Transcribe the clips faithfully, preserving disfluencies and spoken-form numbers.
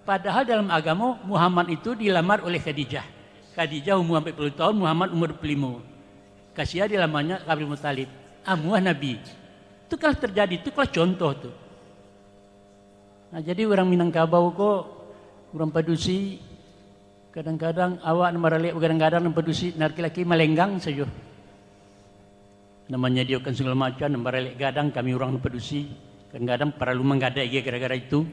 Padahal dalam agamo, Muhammad itu dilamar oleh Khadijah. Khadijah umur ampek puluah tahun, Muhammad umur dua puluah limo. Kasiah dilamarnyo ka Abdul Muttalib. Amuah Nabi. Itu kalau terjadi, itu kalau contoh tu. Nah, jadi urang Minangkabau ko, urang padusi, kadang-kadang awak nan baralek bagadang-gadang nan padusi, nan laki-laki malenggang sajo. Nan manyadiakan sagalo macam, nan baralek gadang, kami urang nan padusi, kadang-kadang paralu manggadai ge gara-gara itu.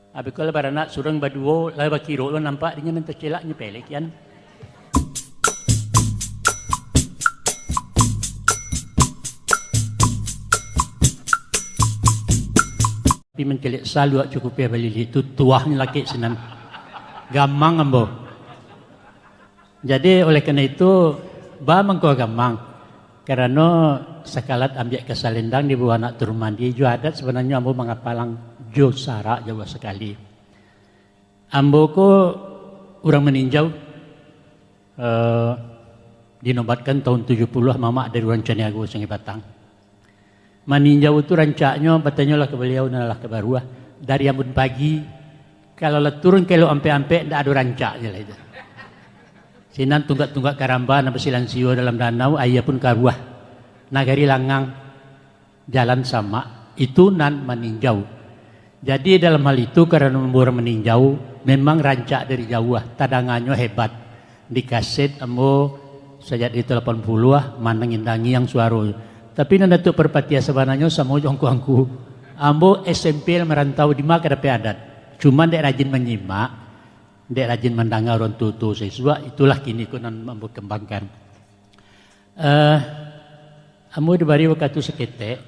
Abih ko lah baranak surang baduo, lah bakiro lo nampak dengan nan tacilak nyo pelek kian. Tapi mancaliak saluak cukup ya balilik tu tuahnyo lakek sinan. Gamang ambo. Jadi oleh karena itu, ba mangko gamang. Karano sakalat ambiak ka salendang di bawah anak turun mandi, jo adat sabananyo ambo mangapalang jo sarak jauah sakali. Ambo ko urang Maninjau, eh, dinobatkan tahun tujuh puluah mamak dari urang Caniago Sungai Batang. Maninjau tu rancaknyo, batanyolah ka baliau nan lah ka baruah, dari ambun pagi, kalau lah turun ka Elok Ampek-ampek, ndak ado rancaknyo lah itu. Sinan tunggak-tunggak karamba nan basilansio dalam danau, aia pun karuah. Nagari langang, jalan samak, itu nan Maninjau. Jadi dalam hal itu, karano ambo urang Maninjau, memang rancak dari jauah, tadanganyo hebat. Di kaset ambo sajak di tahun lapan puluah, Manang Indangiang suaro. Tapi nan Datuak Parpatiah sabananyo samo jo angku-angku. Ambo S M P lah marantau, di ma ka dapek adat. Cuma dek rajin manyimak, dek rajin mandanga urang tuo-tuo sasuak, itulah kini ko nan ambo kambangkan. Eh, ambo dibari wakatu saketek,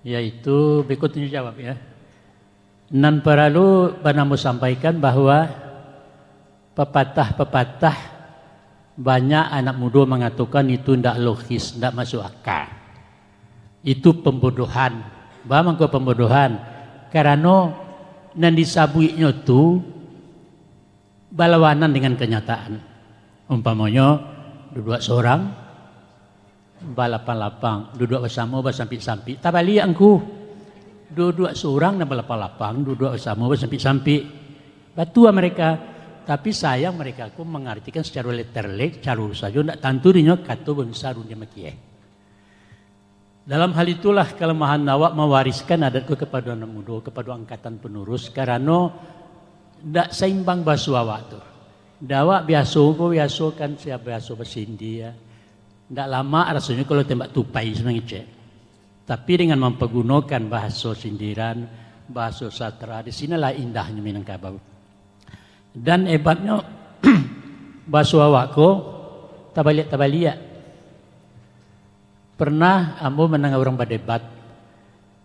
yaitu beko tunjuk jawab ya. Nan paralu bana ambo sampaikan bahwa papatah-papatah banyak anak mudo mangatokan itu ndak logis, ndak masuk aka. Itu pambodohan. Ba mangko pambodohan? Karano nan disabuiknyo tu balawanan dengan kanyataan. Umpamonyo, duduak sorang, balapang-lapang, duduak basamo, basampik-sampik. Tabaliak angku. Duduak sorang nan balapang-lapang, duduak basamo, basampik-sampik. Batua mereka. Tapi sayang mereka ko mangartikan sacaro letter lek, caro sajo, ndak tantu dinyo kato bansaru dia makie. Dalam hal itulah kalamahan awak mawariskan adat ko kapado anak mudo, kapado angkatan panurus, karano ndak saimbang baso awak tu. Ndak awak biaso ko biaso kan, sia biaso basindia. Ndak lamak rasonyo kalau tembak tupai samangecek. Tapi dengan mampagunokan bahaso sindiran, bahaso sastra, di sinolah indahnyo Minangkabau. Dan hebatnyo, baso awak ko tabaliak-tabaliak. Pernah ambo mandanga urang badebat.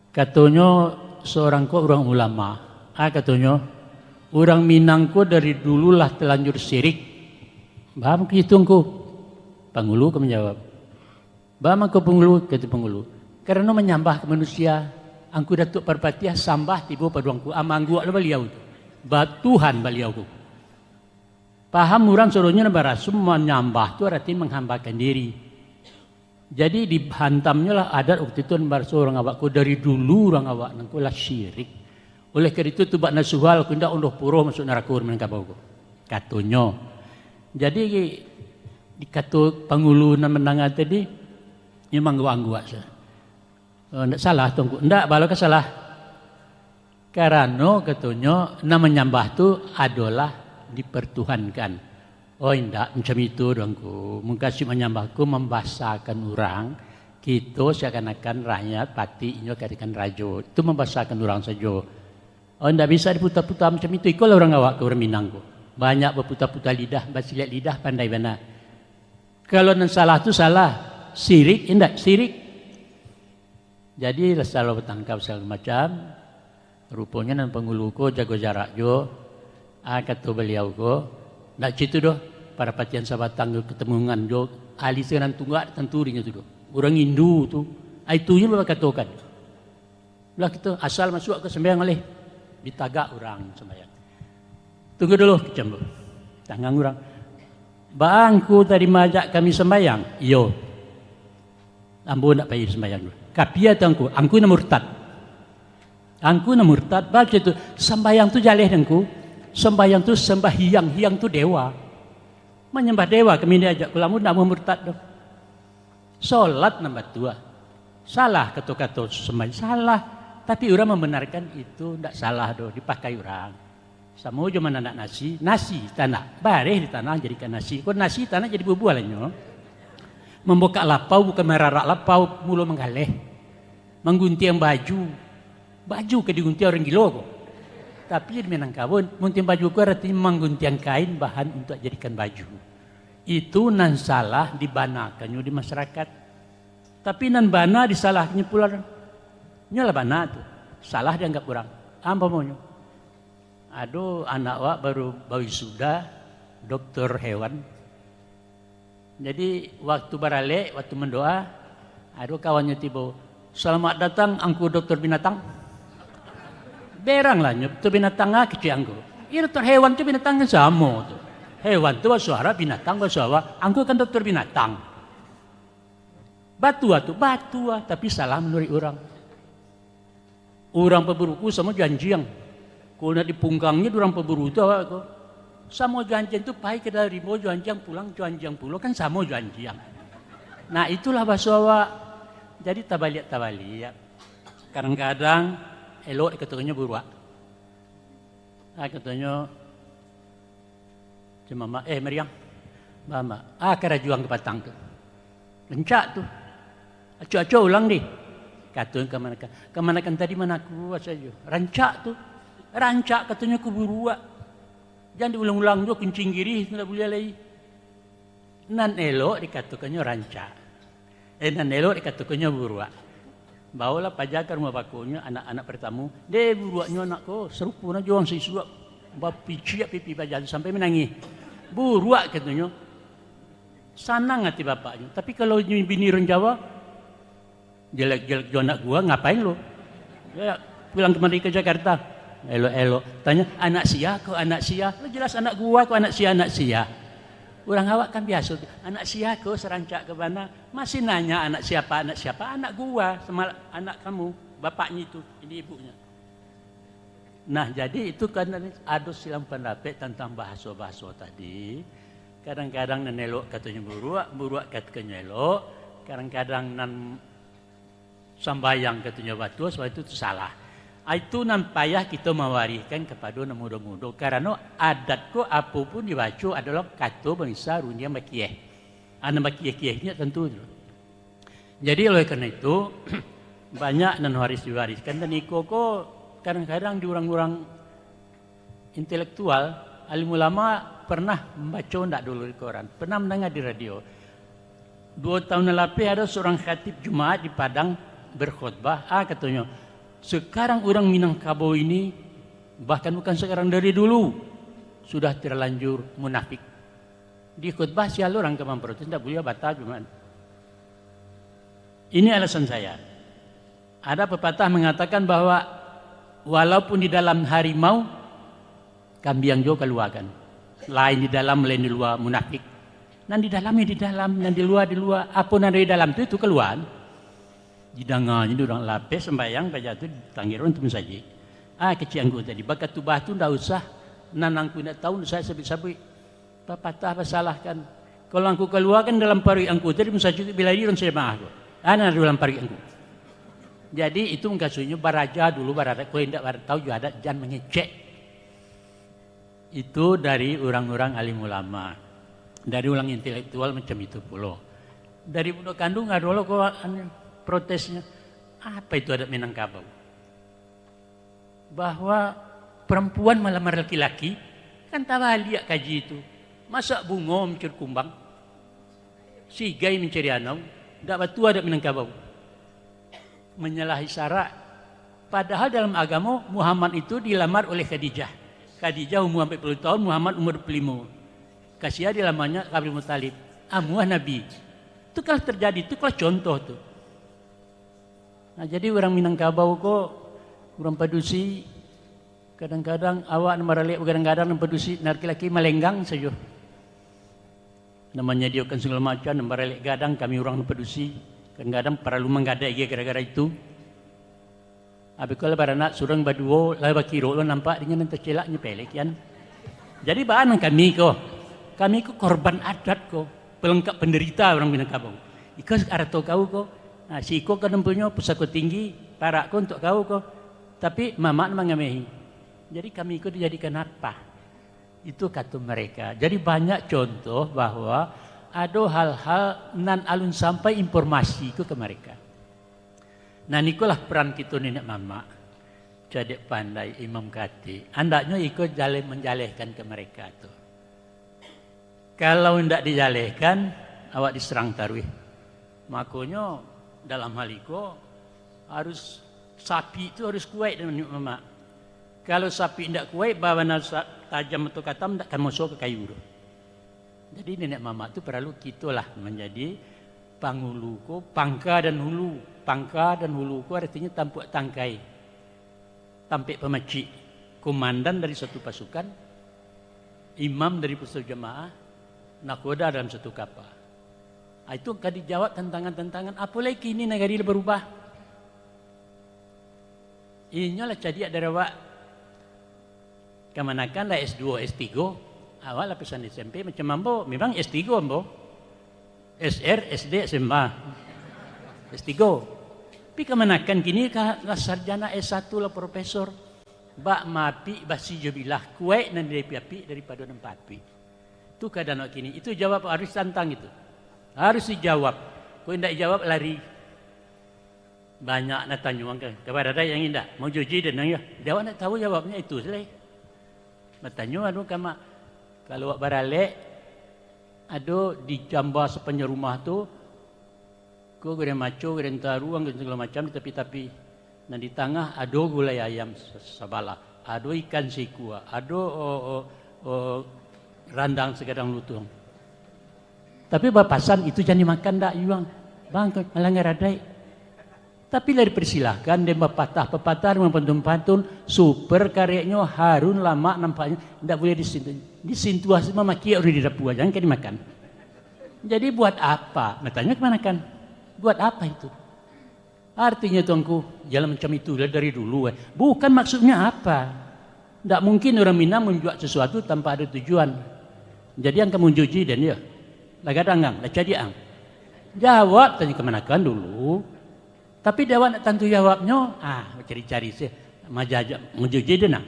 Katonyo, seorang ko urang ulama. Ah, katonyo, urang Minang ko dari dulu lah talanjur sirik. Paham ka itu, Angku? Pangulu ko manjawab. Ba mangko pangulu, kato pangulu. Karano manyambah ka manusia, Angku Datuak Parpatiah sambah tibo pado Angku, amangguak lo baliau tu. Ba Tuhan baliau ko. Paham urang suronyo nan baraso manyambah tu arati manghambakan diri. Jadi dihantamnyolah adat waktu itu nan baraso urang awak ko dari dulu urang awak nan ko lah syirik. Oleh karena itu tu bak nasuhal ko indak ondoh puroh masuk narako Minangkabau ko. Katonyo. Jadi dikato pangulu nan mandanga tadi, nyo mangguak-angguak sajo. Oh, ndak salah tu, Angku. Ndak, baa lo ka salah. Karano, katonyo, nan manyambah tu adolah dipertuhankan. Oh, indak, macam itu doh, Angku. Mukasuik manyambah ko mambasakan urang, kito seakan-akan rakyat, patik, inyo katakan rajo. Itu mambasakan urang sajo. Oh, indak bisa diputa-puta macam itu. Ikolah urang awak ko, urang Minang ko. Banyak baputa-puta lidah, basiliak lidah, pandai bana. Kalau nan salah tu salah, sirik, indak sirik. Jadi, lah salah batangkap sagalo macam. Ruponyo nan pangulu ko jago jarak juo. Ah, kato baliau ko, ndak citu doh, parapatian sabatang jo katemungan jo ahli sinan tunggak tantu dinyo tu doh. Urang Hindu tu, ah, itu nyo bakatokan. Lah kito asal masuak ka sambayang alih, ditagak urang sambayang. Tunggu dulu, kecam dulu. Tangang urang. Baa Angku tadi maajak kami sambayang? Iyo. Ambo ndak pai sambayang dulu. Kapia tu Angku? Angku nan murtad. Angku nan murtad, baco tu, sambahyang tu jaleh dek angku. Sambahyang tu sambah hiang, hiang tu dewa. Manyambah dewa kami diajak ulama, ndak mau murtad doh. Solat nan batua. Salah kato-kato sambahyang, salah. Tapi urang mambanarkan itu ndak salah doh, dipakai urang. Samo jo mananak nasi, nasi tanak, bareh di tanah jadikan nasi. Ko nasi tanak jadi bubuah lah nyo. Mambukak lapau bukan mararak lapau, mulo manggaleh. Mangguntiang baju, baju ka diguntiang urang gilo ko. Tapi di Minangkabau, guntiang baju ko aratinyo mangguntiang kain bahan untuak jadikan baju. Itu nan salah dibanakannyo di masyarakat. Tapi nan bana disalahkannyo pulo. Nyo lah bana tu, salah dianggap urang. Umpamonyo, ado anak awak baru bawisuda, doktor hewan. Jadi, waktu baralek, waktu mandoa, ado kawannyo tibo, "Selamat datang, Angku Doktor Binatang." Berang lah nyo, "Doktor Binatang ah, kecek angku." Iyo, doktor hewan tu binatang kan samo tu. Hewan tu baso Arab, binatang baso awak. Angku kan doktor binatang. Batua tu, batua, tapi salah manuruik urang. Urang paburu ko samo jo anjiang. Kalau nak dipunggangnyo urang paburu tu awak ko. Samo jo anjiang tu pai ka dalam rimbo jo anjiang, pulang jo anjiang pulo, kan samo jo anjiang. Nah, itulah baso awak. Jadi tabaliak-tabaliak. Kadang-kadang elok dikatokannyo buruak. Ah, katonyo, "Cuma, Mak, eh, Mariang, ba, Mak, ah, karajo ang ka patang tu. Rancak tu. Acok-acok ulang deh." Kato kamanakan, kamanakan tadi manakuak sajo. "Rancak tu. Rancak," katonyo, "ka buruak. Jan diulang-ulang juo, kuncing girih tu ndak buliah lai." Nan elok dikatokannyo rancak. Eh, nan elok dikatokannyo buruak. Baolah paja ka rumah bakonyo, anak-anak partamo. "Deh, buruaknyo anak ko, sarupo na jo ang saisuak. Bapiciak pipi paja tu sampai manangih. Buruak," katonyo. Sanang ati bapaknyo. Tapi kalau bini urang Jawa, "Jelek-jelek jo anak gua, ngapain lo?" Ya, pulang kembali ke Jakarta. Elok-elok. Tanya, "Anak sia ko, anak sia?" Lo jelas anak gua ko, anak sia, anak sia. Urang awak kan biaso tu, "Anak sia ko, sarancak ka bana?" Masih nanya, "Anak siapa, anak siapa?" Anak gua, sama anak kamu, bapaknya itu, ini ibunya. Nah, jadi itu kan ado silang pandapek tantang bahaso-bahaso tadi. Kadang-kadang nan elok katonyo buruak, buruak katokannyo elok. Kadang-kadang nan sambayang katonyo batua, sabab itu, itu salah. Ah, itu nan payah kito mawarihkan kapado nan mudo-mudo. Karano adat ko apo pun dibaco adolah kato bangsa rundiang bakieh. Ah, nan bakieh-kieh nyo tantu tu. Jadi, oleh karano itu, banyak nan harus diwariskan, dan iko ko kadang-kadang di urang-urang intelektual, alim ulama pernah mambaco ndak dulu di koran, pernah mandanga di radio. Duo tahun nan lapeh ado surang khatib Jumaat di Padang berkhotbah, ah, katonyo, "Sekarang urang Minangkabau ini, bahkan bukan sekarang, dari dulu, sudah terlanjur munafik." Di khutbah sia urang ka mamprotes, ndak buliah batal Jumaat. Ini alasan saya. Ada pepatah mengatakan bahwa walaupun di dalam harimau, kambiang juo kaluakan. Lain di dalam, lain di lua, munafik. Nan di dalam ya di dalam, nan di lua di lua. Apo nan dari dalam tu, itu kalua. Didanganyo di urang lapeh sambayang, paja tu ditanggiran tu musajik. Ah, kecek angku tadi, bakatubah tu ndak usah, nan angku indak tahu, ndak usah sabuik-sabuik. Bapatah basalahkan. Kalau angku kaluakan dalam paruik angku tadi, musajik tu bilai urang sajamaah ko. Ah, nan ado dalam paruik angku. Jadi, itu mukasuiknyo baraja dulu baradat, kalau indak bara-, tahu jo adat, jan mangecek. Itu dari urang-urang alim ulama, dari urang intelektual macam itu pulo. Dari bundo kanduang ado lo ko, anu, protesnyo. Apa itu adat Minangkabau? Bahwa perempuan melamar laki-laki, kan tabaliak kaji itu. Masak bungo mancari kumbang, sigai mancari anau, ndak batua adat Minangkabau. Manyalahi syarak. Padahal dalam agamo, Muhammad itu dilamar oleh Khadijah. Khadijah umur ampek puluah tahun, Muhammad umur dua puluah limo. Kasihan dilamarnyo ka Abdul Muttalib, amuah Nabi. Itu kalah terjadi, itu kalah contoh tu. Nah, jadi urang Minangkabau ko, urang padusi, kadang-kadang awak nan baralek bagadang-gadang nan padusi, nan laki-laki malenggang sajo. Nan manyadiokan sagalo macam, nan baralek gadang, kami urang nan padusi, kadang-kadang paralu manggadai ge gara-gara itu. Abih ko lah baranak surang baduo, lah bakiro lo nampak dengan nan tacilak nyo pelek kian. Jadi baa nan kami ko? Kami ko korban adat ko, pelengkap penderita urang Minangkabau. Iko arato kau ko, nah, si iko ka nompunyo pusako tinggi, parak ko untuak kau ko. Tapi mamak nan mangamehi. Jadi kami ko dijadikan apa? Itu kato mereka. Jadi banyak contoh bahwa ado hal-hal nan alun sampai informasi ko ka mereka. Nah, nikolah peran kito niniak mamak, cadiak pandai, imam katik. Andaknyo iko jaleh manjalehkan ka mereka tu. Kalau indak dijalehkan, awak diserang taruih. Makonyo dalam hal iko harus sapi tu harus kuaik dan niniak mamak. Kalau sapi indak kuaik, babana sa-, tajam atau katam, indak ka masuak ka kayu tu. Jadi niniak mamak tu paralu kitolah manjadi pangulu ko, pangka dan hulu. Pangka dan hulu ko artinyo tampuak tangkai, tampek pamacik, komandan dari satu pasukan, imam dari pusat jamaah, nakhoda dalam satu kapa. Ah, itu ka dijawab tantangan-tantangan. Apo lai kini nagari lah barubah. Inyo lah cadiak dari awak. Kamanakan lah S duo, S tigo. Awak lapisan S M P macam ambo, memang S tigo ambo. S R, S D, S M A. S tigo. Tapi kamanakan kini ka lah sarjana S satu lah profesor. Bak maapik basi jo bilah, kuaik nan diapik-apik daripado nan paapik. Tu kaadaan awak kini. Itu jawab harus tantang itu. Harus dijawab. Kok indak dijawab, lari. Banyak nan tanyo ka, ka baradaik yang indak. Mau juji den yo. Jawab nak tahu jawabnya itu salah. Batanyo anu kama, kalau awak baralek, ado di jamba sapanjang rumah tu, ko goreng maco, goreng taruang, goreng sagalo macam di tapi-tapi. Nan di tangah ado gulai ayam sa-, sabalah, ado ikan sikua, ado, o, o, o, randang sagadang lutuang. Tapi bapasan, "Itu jan dimakan dak, Yuang? Bang, malanggar adaik." Tapi lah dipersilahkan, den bapatah-papatah, den bapantun-pantun, super kareknyo, harum lamak nampaknyo, ndak buliah disintuah. Disintuah, mamakiak urang di dapua, jan ka dimakan. Jadi buat apa? Batanyo kamanakan. Buat apa itu? Artinya, Tuanku, jalan macam itulah dari dulu, eh. Bukan maksudnya apa. Ndak mungkin urang Minang manjuak sasuatu tanpa ado tujuan. Jadi, ang ka manjuji den, yo. Lah gadang ang, lah cadiak ang. Jawab tanyo kamanakan dulu. Tapi dek awak ndak tantu jawabnyo, ah, cari-cari se, majaja-, manjuji den, ah.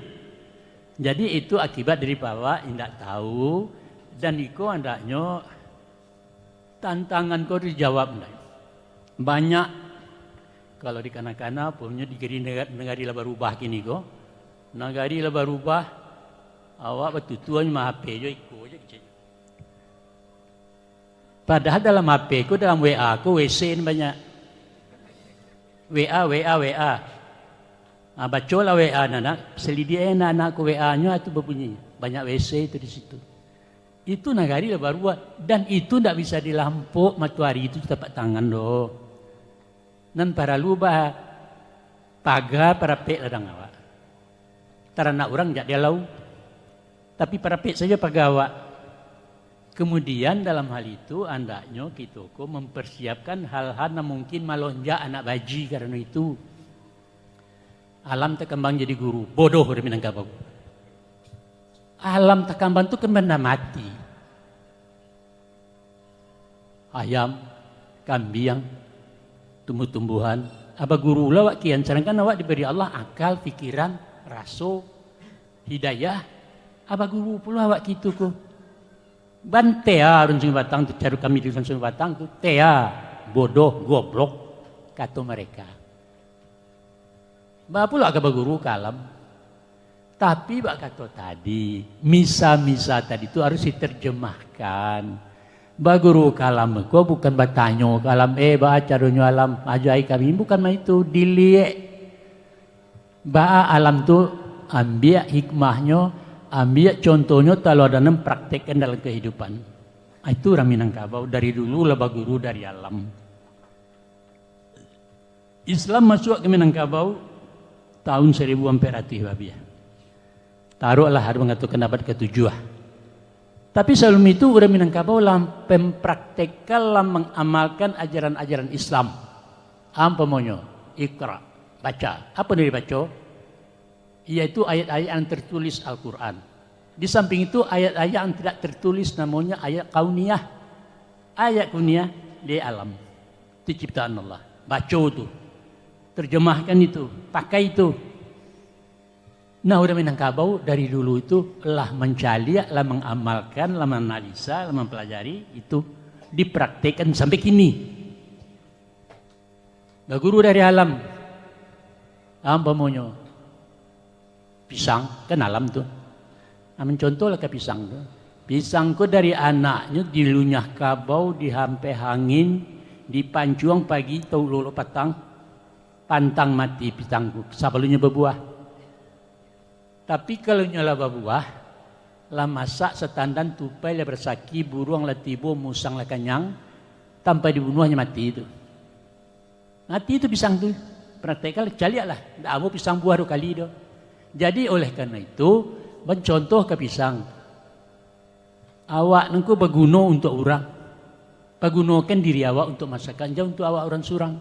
Jadi, itu akibat dari awak indak tahu, dan iko andaknyo tantangan ko dijawab, ndak? Banyak, kalau di kana-kana, umpamonyo di nagari, nagari lah barubah kini ko. Nagari lah barubah, awak batutua main H P jo iko je kecek. Padahal dalam H P ko, dalam W A ko, W C ni banyak. W A, W A, W A. Ah, bacolah W A anak-anak, salidiak anak-anak ko W A-nyo tu babunyi. Banyak W C tu di situ. Itu nagari lah baruah, dan itu ndak bisa dilampok matoari itu tapak tangan doh. Nan paralu ba paga parapek ladang awak. Taranak urang jak di alau, tapi parapek sajo paga awak. Kemudian dalam hal itu andaknyo kito ko mempersiapkan hal-hal nan mungkin malonjak anak baji karano itu. Alam takambang jadi guru, bodoh dari Minangkabau. Alam takambang tu kan banda mati. Ayam, kambiang, tumbuh-tumbuhan, aba guru lah awak kian, sedangkan awak diberi Allah akal, pikiran, raso, hidayah, aba guru pulo awak kitu ko. Ban tea urang Sungai Batang tu, caru kami di Sungai Batang tu, tea, bodoh, goblok, kato mereka. Baa pulo ka baguru ka alam. Tapi bak kato tadi, misa-misa tadi tu harus diterjemahkan. Baguru ka alam ko bukan batanyo ka alam, "Eh, baa caronyo alam, ajaik kami." Bukan maitu, diliek. Baa alam tu, ambiak hikmahnyo, ambiak contohnyo, taladanan, praktekkan dalam kehidupan. Itu urang Minangkabau, dari dulu lah baguru dari alam. Islam masuak ka Minangkabau tahun saribu ampek ratuih babiah. Taruahlah, ado mangatokan abad katujuah. Tapi sabalum itu, urang Minangkabau lah mempraktekkan, lah mangamalkan ajaran-ajaran Islam. Umpamonyo, Iqra. Baca. Apa yang dibaca? Yaitu ayat-ayat yang tertulis Al-Quran. Di samping itu, ayat-ayat yang tidak tertulis, namanya ayat kauniyah. Ayat kauniyah di alam. Itu ciptaan Allah. Baca tu. Terjemahkan itu. Pakai itu. Nah, urang Minangkabau dari dulu itu lah mancaliak, lah mangamalkan, lah manalisa, lah mampalajari, itu dipraktekkan sampai kini. Baguru dari alam. Umpamonyo, pisang, kan alam tu. Nah, mancontoh lah ka pisang tu. Pisang ko dari anaknyo dilunyah kabau, dihampeh angin, dipancuang pagi, tau lolok patang, pantang mati pisang tu, sabalunnyo babuah. Tapi kalau nyo lah babuah, lah masak satandan, tupai lah basaki, buruang lah tibo, musang lah kanyang, tanpa dibunuah nyo mati tu. Mati tu pisang tu. Praktekkan, caliaklah. Ndak amo pisang buah dua kali doh. Jadi, oleh karena itu, mancontoh ka pisang. Awak nangko baguno untuak urang. Pagunokan diri awak untuak masyarakat, jan untuak awak urang surang.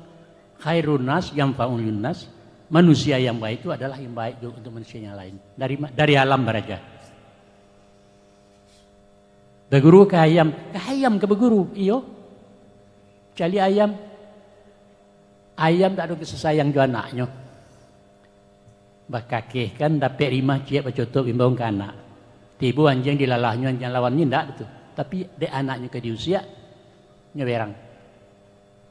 Khairun nas yanfa'un linnas. Manusia yang baik itu adalah yang baik juga untuk manusia yang lain. Dari ma-, dari alam baraja. Baguru ka ayam, ka ayam ka baguru, iyo. Caliak ayam. Ayam tak ado kasih sayang jo anaknyo. Bakakeh kan dapek rimah ciek bacotok bimbang ka anak. Tibo anjiang dilalahnyo, anjiang lawan ni ndak tu. Tapi dek anaknyo ka diusiak, nyo berang.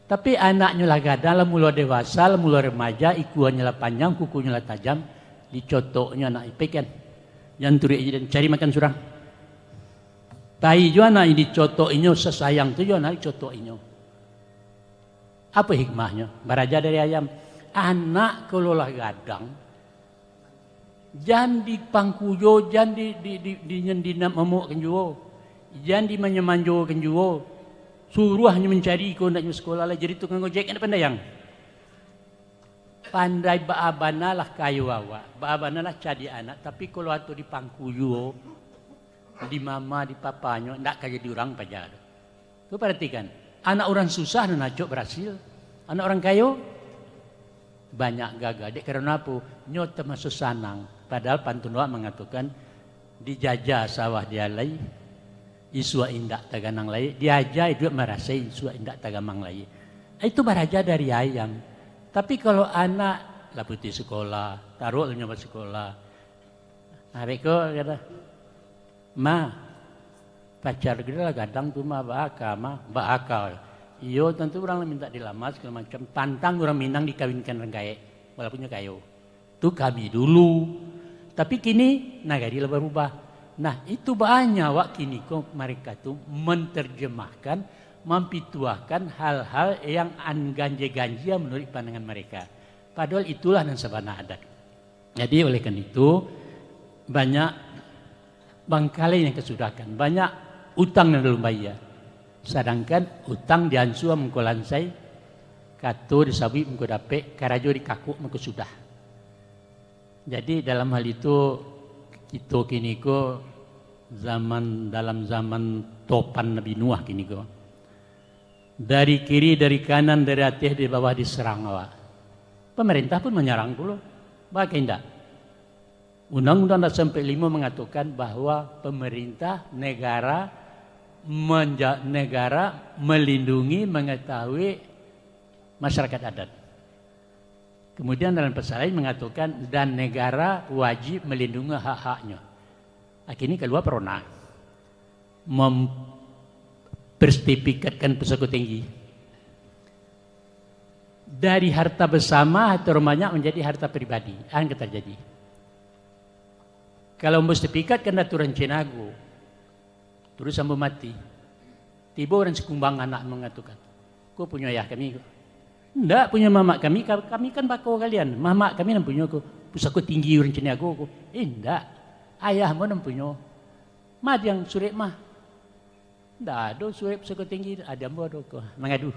Tapi anaknyo lah gadang, lah mulo dewasa, lah mulo remaja, ikuanyo lah panjang, kukunyo lah tajam, dicotoknyo anak ipek kan. Jan turuik aja dan cari makan surang. Tai jo anak dicotok inyo, sasayang tu jo anak dicotok inyo. Apa hikmahnyo? Baraja dari ayam. Anak kalau lah gadang, jan dipangkuyo, jan di, di, di, di, di, di nak mamukkan juo. Jan dimanjo-manjokan juo. Suruahnyo mancari, ko ndak nyo sekolah lah, jadi tukang ojek, kan pandai ang. Pandai baa bana lah kayo awak, baa bana lah cadiak anak, tapi kalau ato dipangkuyo, di mama, di papanyo, ndak ka jadi urang paja tu. Tu paratikan, anak urang susah nan acok barasil, anak urang kayo banyak gagal. Dek karano apo? Nyo tamaso sanang, padahal pantun awak mangatokan, dijaja sawah dialai, isuak indak taganang lai, diaja iduik marasai, isuak indak tagamang lai. Itu baraja dari ayam. Tapi kalau anak lah putuih sekolah, taruah lah nyo basekolah. Nah, beko kato, "Ma, pacar kito lah gadang tu, Ma, baa ka, Ma?" "Baa ka? Iyo, tantu urang lah mintak dilamar, sagalo macam. Pantang urang Minang dikawinkan urang gaek, walaupun nyo kayo." Tu kami dulu. Tapi kini, nagari lah barubah. Nah, itu banyak awak kini ko mereka tu menterjemahkan, mampituahkan hal-hal yang an-, ganjia-ganjia menurut pandangan mereka. Padahal itulah nan sabana adat. Jadi, oleh karena itu, banyak bangkalai nan kasudahkan, banyak utang nan balun bayia. Sadangkan utang diansua mangko lansai, kato disabuik mangko dapek, karajo dikakuk mangko sudah. Jadi, dalam hal itu, kito kini ko zaman, dalam zaman topan Nabi Nuh kini ko. Dari kiri, dari kanan, dari ateh, dari bawah diserang awak. Pamarintah pun manyarang pulo. Baa ka indak? Undang-Undang Dasar ampek limo mangatokan bahwa pamarintah, negara, manja-, negara malindungi, mangatahui masyarakat adat. Kemudian dalam pasal lain mangatokan, dan negara wajib malindungi hak-haknyo. Akhirnyo kalua Perona. Mempersertifikatkan pusako tinggi. Dari harta bersama, harta urang banyak manjadi harta pribadi. Ang ka tarjadi. Kalau ambo sertifikatkan datu urang Cinago, terus ambo mati. Tibo urang Sikumbang anak mangatokan, "Ko punyo ayah kami ko." "Indak, punyo mamak kami, ka-, kami kan bako kalian. Mamak kami nan punyo ko, pusako tinggi urang Cinago ko." "Indak, ayah ambo nan punyo." "Ma diang surek mah?" "Ndak ado surek pusako tinggi, ado ambo ado ko." Mangadu.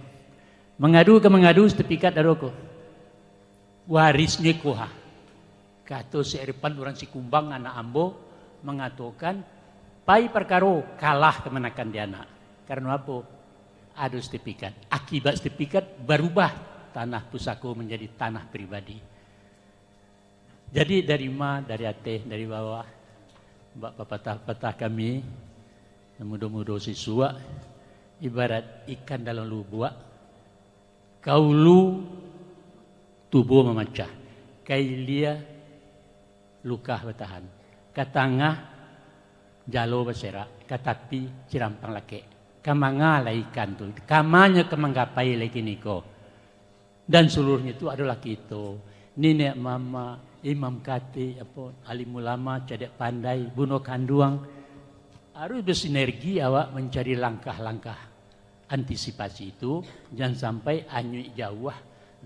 Mangadu ka mangadu, sertifikat ado ko. Warisnyo iko ha. Kato si Irfan urang Sikumbang, anak ambo, mangatokan, pai parkaro, kalah kamanakan di anak. Karano apo? Ado sertifikat. Akibat sertifikat, barubah tanah pusako manjadi tanah pribadi. Jadi dari ma, dari ateh, dari bawah, bak papatah-patah kami, nan mudo-mudo sisuak, ibarat ikan dalam lubuak, ka ulu tubuah mamacah, ka ilia lukah batahan, ka tangah jalo baserak, ka tapi cirampang lakek. Ka manga lai ikan tu, ka ma nyo ka manggapai lai kiniko. Dan seluruhnyo tu adolah kito, niniak mamak, imam katik, apo, alim ulama, cadiak pandai, bundo kanduang. Harus bersinergi awak mencari langkah-langkah antisipasi itu, jan sampai anyuik jauah,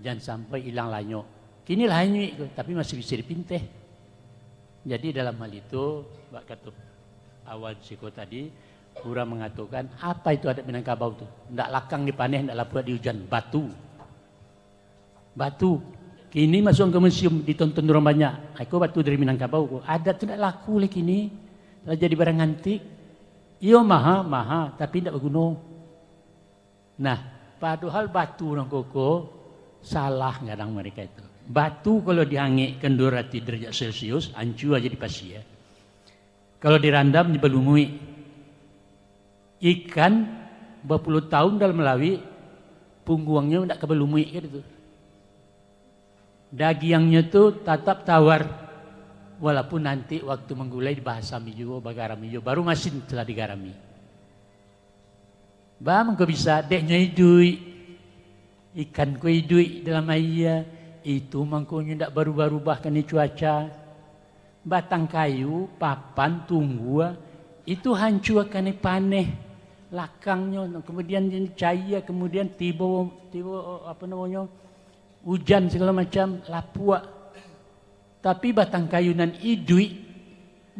jan sampai ilang lanyok. Kini lah anyuik tu, tapi masih bisa dipinteh. Jadi dalam hal itu, bak kato awal siko tadi, urang mangatokan, apa itu adat Minangkabau tu? Ndak lakang dipaneh, ndak lapuak diujan, batu. Batu. Kini masuak ka museum, ditonton urang banyak. Iko batu dari Minangkabau ko. Adat tu ndak laku lai kini. Lah jadi barang antik. Iyo, maha, maha, tapi ndak baguno. Nah, padohal batu nangko ko, salah gadang mereka itu. Batu kalau diangekkan dua ratus derajat Celcius, hancua jadi pasia. Kalau dirandam, balumuik. Ikan bapuluah tahun dalam lauik, pungguangnyo ndak ka balumuik ka itu. Dagiangnyo tu tatap tawar, walaupun nanti waktu manggulai dibahasami juo, bagarami juo, baru masin telah digarami. Baa mangko bisa, dek nyo iduik. Ikan ko iduik dalam aia, itu mangkonyo ndak barubah-rubah kanai cuaca. Batang kayu, papan, tunggua, itu hancua kanai paneh, lakangnyo, kemudian jadi caia, kemudian tibo, tibo, apo namonyo, ujan sagalo macam, lapuak. Tapi batang kayu nan iduik,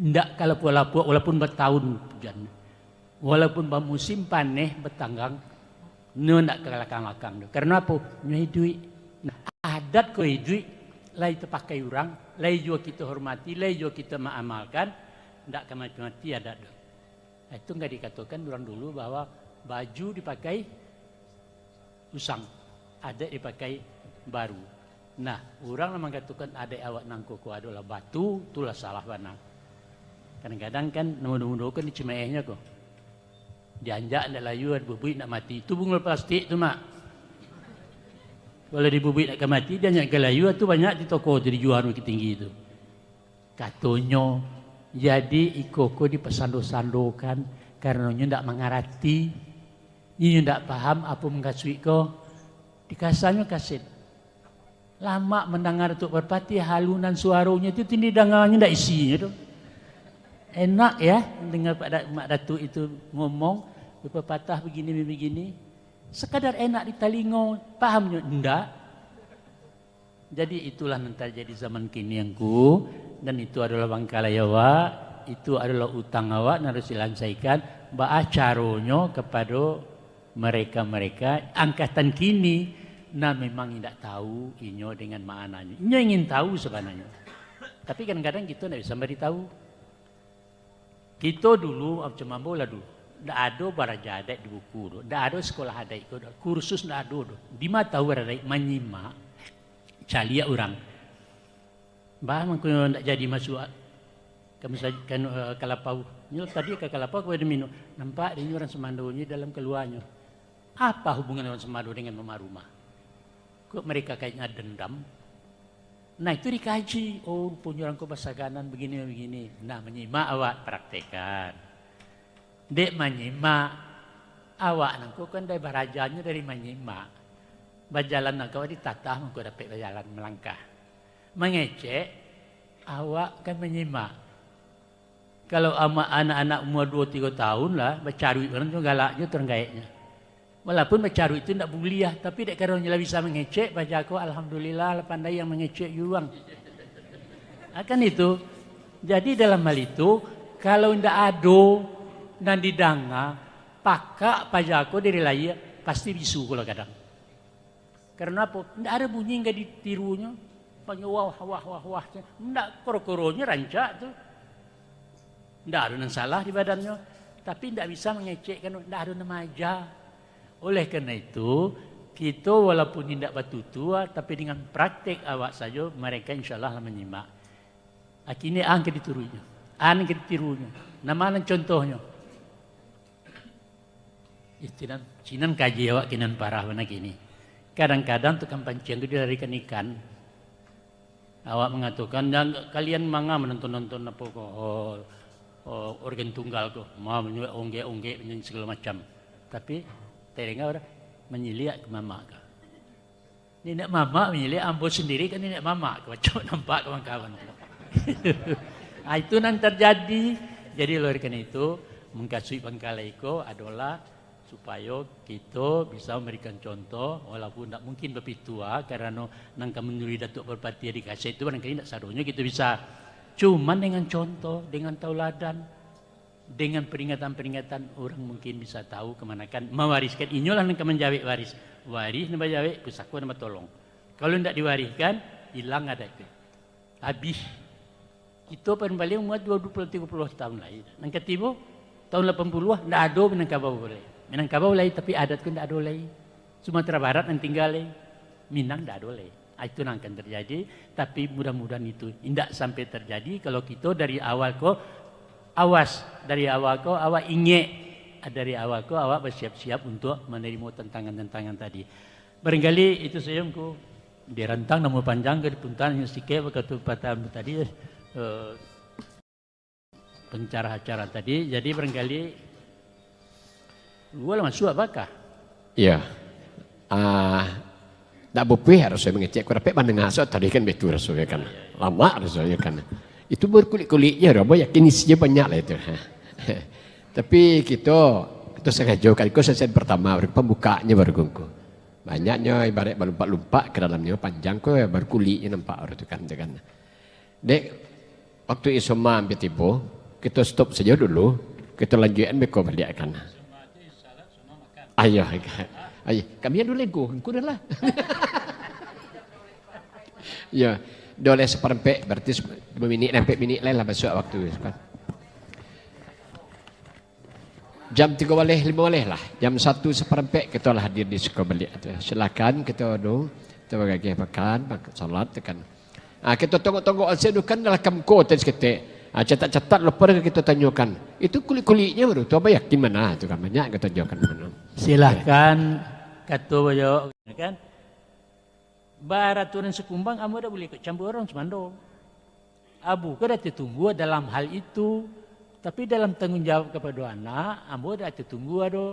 ndak ka lapuak-lapuak, walaupun batahun ujan. Walaupun bamusim paneh, batanggang, nyo ndak ka lakang-lakang tu. Karano apo? Nyo iduik. Nah, adat ko iduik, lai tapakai urang, lai juo kito hormati, lai juo kito maamalkan, ndak ka mati-mati adat tu. Itu nggak dikatakan urang dulu bahwa baju dipakai usang, adaik dipakai baru. Nah, urang lah manggatokan adaik awak nangko ko adolah batu, tu lah salah bana. Kadang-kadang kan, nan mudo-mudo kan di Cimaehnyo ko. Dianjak ndak layu, dibubuik ndak mati. Tu bungul plastik tu, Mak. Kalau dibubuik ndak ka mati, dianjak ka layu, tu banyak di toko tu dijua Bukittinggi tu. Katonyo, jadi iko ko dipasando-sandokan, karano nyo ndak mangarati, inyo ndak paham apo mukasuik ko. Dikasanyo kaset. Lamak mandanga Datuak Parpatiah, halunan suaronyo tu, tini danganyo ndak isinyo tu. Enak ya, danga Pak Da-, Mak Datuak itu ngomong, bapapatah begini-begini. Sekadar enak di talingo, pahamnyo ndak. Jadi, itulah nan tajadi zaman kini, Angku, dan itu adolah bangkalai awak, itu adolah utang awak nan harus dilansaikan. Baa caronyo kapado mereka-mereka angkatan kini, nan memang indak tahu inyo dengan maknanyo. Inyo ingin tahu sabananyo, tapi kadang-kadang kito ndak bisa mambaritahu. Kito dulu, macam ambo lah dulu, ndak ado baraja adaik di buku tu, ndak ado sekolah adaik ko, kursus ndak ado tu. Dima tahu baradaik? Manyimak, caliak urang. Baa mangko ndak jadi masuak ka musaj-, ka, eh, ka lapau. Nyo tadi ka, ka lapau ka minum. Nampak dek inyo urang sumando nyo dalam kaluanyo. Apa hubungan urang sumando dengan mamak rumah? Kok mereka kayaknya dendam? Nah, itu dikaji. Oh, ruponyo urang ko basaganan begini-begini. Nah, manyimak awak, praktekkan. Dek manyimak, awak nangko kan dari barajanyo dari manyimak. Bajalan nangko ditatah, mangko dapek bajalan malangkah. Mangecek, awak kan manyimak. Kalau ama-, anak-anak umua duo tigo tahun lah, bacaruik urang tu galaknyo, tu urang gaeknyo. Walaupun bacaruik tu ndak buliah, tapi dek karonyo lah bisa mangecek, paja ko, alhamdulillah, lah pandai yang mangecek juo urang. Akan itu, jadi dalam hal itu, kalau ndak ado nan didanga, pakak paja ko dari lahia, pasti bisu ko lah gadang. Karano apo? Ndak ado bunyi nan ka ditirunyo. Panyo wah, wah, wah, wah. Ndak, koro-koronyo rancak tu. Ndak ado nan salah di badannyo. Tapi ndak bisa mangecekkan, ndak ado nan maaja. Oleh karano itu, kito walaupun indak batutua, tapi dengan praktek awak sajo, mereka insya Allah lah manyimak. Kini an ka dituruiknyo, an ka ditirunyo. Nan ma nan contohnyo? Istilah sinan kaji awak kinan parah bana kini. Kadang-kadang tukang panciang tu dilarikan ikan. Awak mangatokan, "Jan kalian manga manonton-nonton apo ko, oh, oh, organ tunggal ko, ma onggek-onggek, manyanyi sagalo macam." Tapi, tadanga urang manyiliak ka mamak ko. Niniak mamak manyiliak, ambo sandiri kan niniak mamak ko, acok nampak kawan-kawan tu. Ah, itu nan tarjadi. Jadi, oleh karano itu, mukasuik pangkalai ko adolah supayo kito bisa mambarikan contoh, walaupun ndak mungkin bapitua, karano nan ka manurui Datuak Parpatiah di kaset tu barangkali ndak sadonyo kito bisa. Cuman dengan contoh, dengan tauladan, dengan peringatan-peringatan, urang mungkin bisa tahu kamanakan mawariskan. Inyolah nan ka manjawek waris. Waris nan bajawek, pusako nan batolong. Kalau ndak diwarihkan, ilang adat tu. Habih. Kito paling-paling umua dua puluh, tigo puluah tahun lai. Nan katibo, tahun lapan puluah, ndak ado Minangkabau lai. Minangkabau lai, tapi adat ko ndak ado lai. Sumatera Barat nan tingga lai. Minang ndak ado lai. Ah, itu nan akan terjadi, tapi mudah-mudahan itu indak sampai terjadi kalau kito dari awal ko awas, dari awal ko awak ingek, dari awal ko awak basiap-siap untuk manarimo tantangan-tantangan tadi. Barangkali itu sajo, Ngku. Dirantang namo panjang ka dipuntan, hanya sikek bak katupataan tadi, eh, pencarah acara tadi. Jadi, barangkali, luo lah masuak bakah. Iya. Ah, ndak bupuih harus mangecek, kurapek mandanga sok tadi kan, betul rasonyo kan. Lamak rasonyo kan. Itu bakulik-kulik je, ambo yakin isinyo banyak lah itu. Tapi kito, kito sangajo kan, iko sesi pertama, pambukaknyo baru ko. Banyaknyo ibarat balumpak-lumpak ka dalamnyo, panjang ko baru kuliknyo nampak baru tu kan, tu kan. Dek, waktu Isoma ampia tibo, kito stop sajo dulu, kito lanjuikan beko baliak kan. Ayo, ayo, kami ado lengko, engko dah lah. Yo, dah oleh saparampek, berarti dua minik, ampek minik lai lah masuak waktu. Jam tigo baleh, limo baleh lah. Jam satu saparampek kito lah hadir di siko baliak tu. Silakan kito anu, kito bagageh makan, mak-, salat tu kan. Ah, kito tongok-tongok ase tu kan dalam kamko tadi saketek. Ah, catat-catat lapor ka kito tanyokan. Itu kulik-kuliknyo baru tu, abah yakin mana tu kan, banyak kito tanyokan mana. Silakan, kato bajawab, kan? Baraturan sakumbang, ambo dak buliah ikut campua urang sumando. Ambo ko dak tatunggu dalam hal itu, tapi dalam tanggung jawab kapado anak, ambo dak tatunggu ado.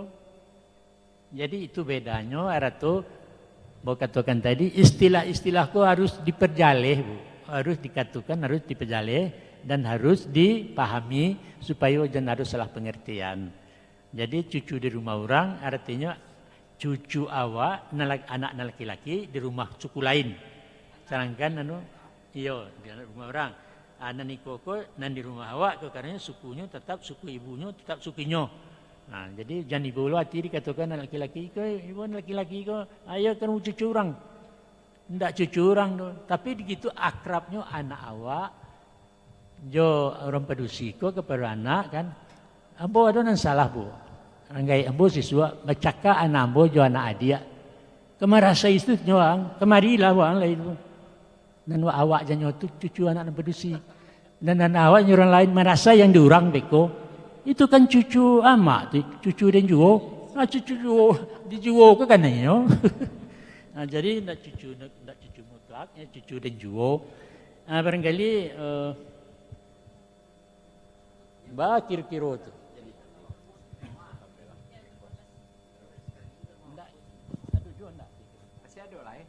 Jadi, itu bedanyo, arato, ambo katokan tadi, istilah-istilah ko harus dipajaleh, Bu. Harus dikatokan, harus dipajaleh, dan harus dipahami, supayo jan ado salah pangartian. Jadi, cucu di rumah urang, aratinyo cucu awak, nan la-, anak nan laki-laki, di rumah suku lain. Sadangkan, anu, iyo, di rumah urang. Ah, nan iko ko, nan di rumah awak ko, karanonyo sukunyo tatap suku ibunyo, tatap sukunyo. Nah, jadi, jan ibo lo ati dikatokan anak laki-laki ko, ibo anak laki-laki ko, ayo kan cucu urang. Ndak cucu urang tu, tapi di gitu akrabnyo anak awak jo urang padusi ko kapado anak kan, ambo ado nan salah, Bu. Ranggaik ambo sisuak bacakak anak ambo jo anak adiak. Ka marasai tu nyo ang, kamarilah wang lai tu. Nan awak janyo tu cucu anak nan padusi. Nan, nan awak nyo urang lain marasai yang di urang beko. Itu kan cucu amak tu, cucu den juo. Ah, cucu juo, dijuo ka kananyo. Ah, jadi ndak cucu, ndak, ndak cucu mutlak, ya, cucu den juo. Ah, barangkali, eh, ba kiro-kiro tu. Ndak, ado juo ndak? Masih ado lai.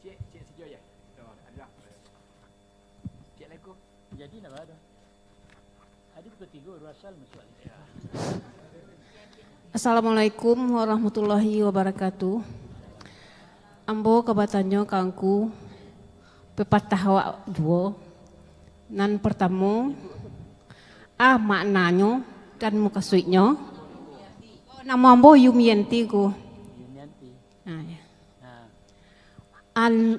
Cek, cek sijo ya. Tuh, ado. Jadi, napa tu? Ado tigo-tigo, urang asal masuak. Assalamualaikum warahmatullahi wabarakatuh. Ambo ka batanyo ka Angku, pepatah awak duo. Nan partamo, a maknanyo dan mukasuiknyo. Namo ambo Yumianti, Ngku. Yumianti. Ah, ya. Nah. Al-,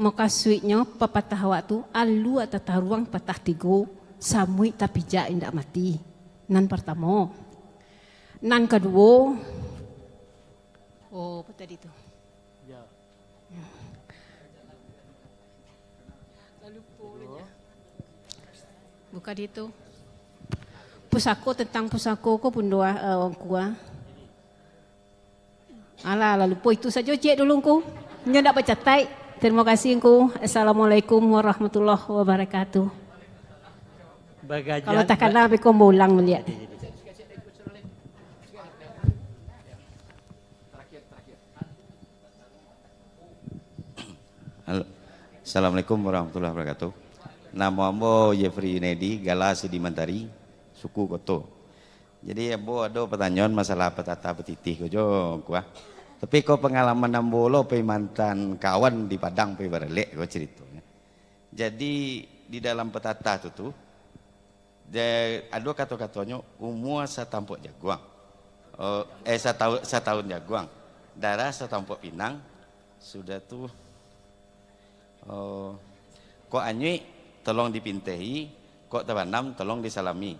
mukasuiknyo, papatah awak tu, alua tataruang patah tigo, samuik tapijak indak mati. Nan partamo. Nan kaduo, oh, apo tadi tu? Ya. Lalu po ulun, ya. Bukan itu. Pusako, tentang pusako ko pun doa, eh, Angku, ah. Alah, lah lupo itu sajo ciek dulu, Angku. Nyo ndak bacataik. Terima kasih, Angku. Assalamualaikum warahmatullahi wabarakatuh. Kalau takana, beko ambo ulang baliak. Halo. Assalamualaikum warahmatullahi wabarakatuh. Namo ambo Jeffrey Yunedi, gala Sidi Mantari, suku Koto. Jadi, ambo ado patanyaan masalah patata patitih ko jo, Angku, ah. Tapi ko pangalaman ambo lo, pai mantan kawan di Padang, pai baralek ko caritonyo. Jadi, di dalam patata tu, tu, Ja-, ado kato-katonyo, umua satampok jaguang. Oh, eh, satau-, satahun jaguang. Darah satampok pinang, sudah tu, oh, kok anyuik, tolong dipintehi, kok tabanam, tolong disalami.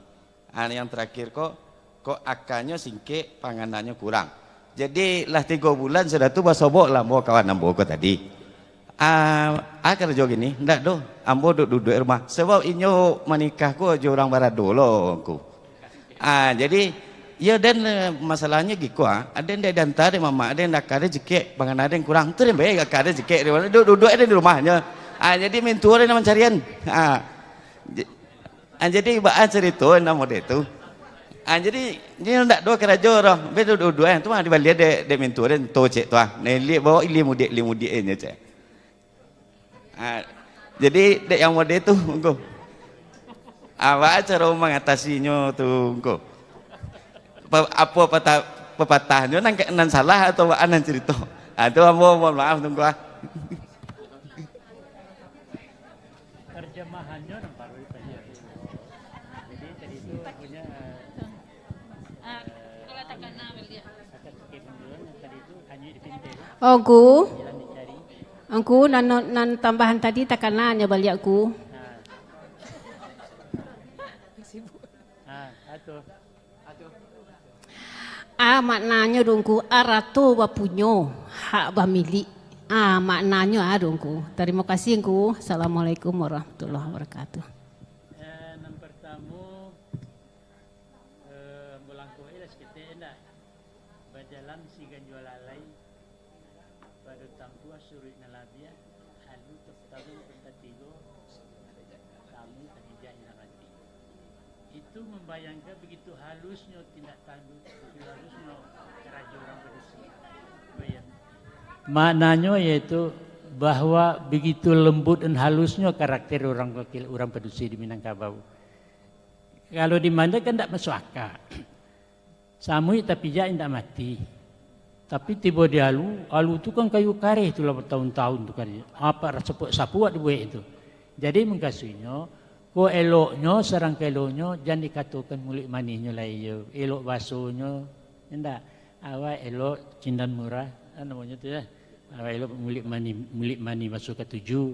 Ah, yang terakhir kok, kok akanyo singkek, panganannyo kurang. Jadi, lah tigo bulan sudah tu basobok lah ambo kawan ambo ko tadi. Ah, ah, karajo gini, ndak doh. Ambo duduk-duduk di rumah. Sabab inyo manikah ko jo urang barado lo, Angku. Ah, jadi, iyo den, eh, masalahnyo giko, ah. Aden ndak dianta dek mamak, aden ndak aka den cekek, panganan den kurang. Tu den bae aka den cekek, duduk-duduk aden di rumahnyo. Ah, jadi mintuo den nan mancarian. Ah, j-, ah, jadi baa carito nan model tu. Ah, jadi, inyo ndak doh karajo doh. Be duduk-duduk, eh, tu mah dibalian dek, dek mintuo den, tu cek tu, ah. Nah, iliak bawa ilia mudiak, ilia mudiak inyo cek. Ah, jadi, dek yang model tu, Angku. Ah, baa caro mangatasinyo tu, Angku? Pa-, apo patah, pepatahnyo nan, nan salah atau baa nan carito? Ah, tu ambo mohon maaf tu, Angku, ah. Terjemahannya nan baru itu. Jadi, tadi itu punya, eh, Ah, kalau takana baliak. Angku. Angku, nan, nan tambahan tadi takana nyo baliak, Angku. Ah, maknanyo tu, Angku, arato bapunyo, hak bamilik. Ah, maknanyo ah tu, Angku. Tarimo kasih, Angku. Assalamualaikum warahmatullahi wabarakatuh. Eh, nan partamo, eh, ambo langkuahilah saketek, indak? Bajalan si ganjua lalai, pado tampuah suruik nan labiah, halu tapatah, tapatigo, tamu tapijak indak mati. Itu mambayangkan begitu halusnyo tindak tanduk, begitu halusnyo karajo urang padusi. Bayang. Maknanyo yaitu bahwa begitu lembut dan halusnyo karakter urang, urang padusi di Minangkabau. Kalau di mano kan ndak masuk aka. Samuik tapijak indak mati. Tapi tibo di alu, alu tu kan kayu kareh tu lah batahun-tahun tu kareh. Apak sapuak-sapuak dibuek tu. Jadi mukasuiknyo, ko eloknyo, sarangka eloknyo, jan dikatokan muluik manihnyo lai yo, elok basonyo, indak. Awak elok cindan murah, ah, namonyo tu yo. Awak elok muluik manih, muluik manih baso katuju.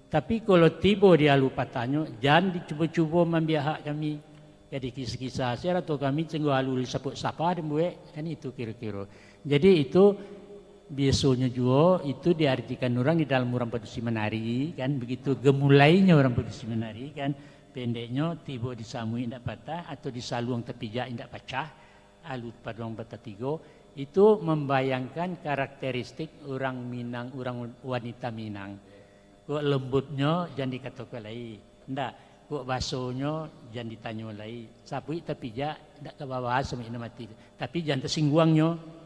Tapi kalau tibo di alu patahnyo, jan dicubo-cubo maambiak hak kami. Jadi kisah-kisah, sia atau kami tunggu alu disapuak sapa dibuek, kan itu kiro-kiro. Jadi itu biasonyo juo itu diartikan urang di dalam urang padusi manari, kan, begitu gemulainyo urang padusi manari, kan, pendeknyo tibo di samuik indak patah atau di saluang tapijak indak pacah, alu paduang batatigo, itu mambayangkan karakteristik urang Minang, urang wanita Minang. Kok lembutnyo jan dikatokan lai. Ndak, kok basonyo jan ditanyo lai. Sapuik tapijak, ndak ka babaso sampai inyo mati. Tapi jan tasingguangnyo.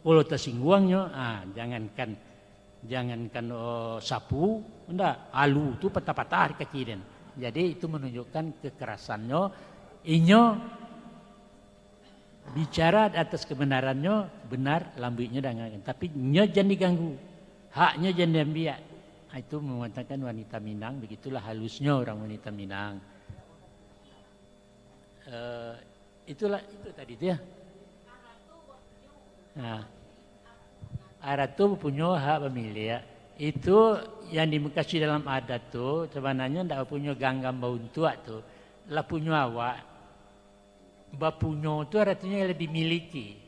Kalau tasingguangnyo, ah, jangankan, jangankan, oh, sapu, ndak, alu tu patah-patah di kaki den. Jadi itu manunjukkan kekerasannyo. Inyo bicara di atas kebenarannyo, benar, lambuiknyo dangakan. Tapi nyo jan diganggu, haknyo jan diambiak. Ha, itu mengatakan wanita Minang, begitulah halusnyo urang wanita Minang. Eh, itulah, itu tadi tu yo. Nah, arato bapunyo hak bamiliak. Itu yang dimukasuik dalam adat tu, sabananyo ndak bapunyo ganggam bauntuak tu, lah punyo awak. Bapunyo tu aratinyo ialah dimiliki.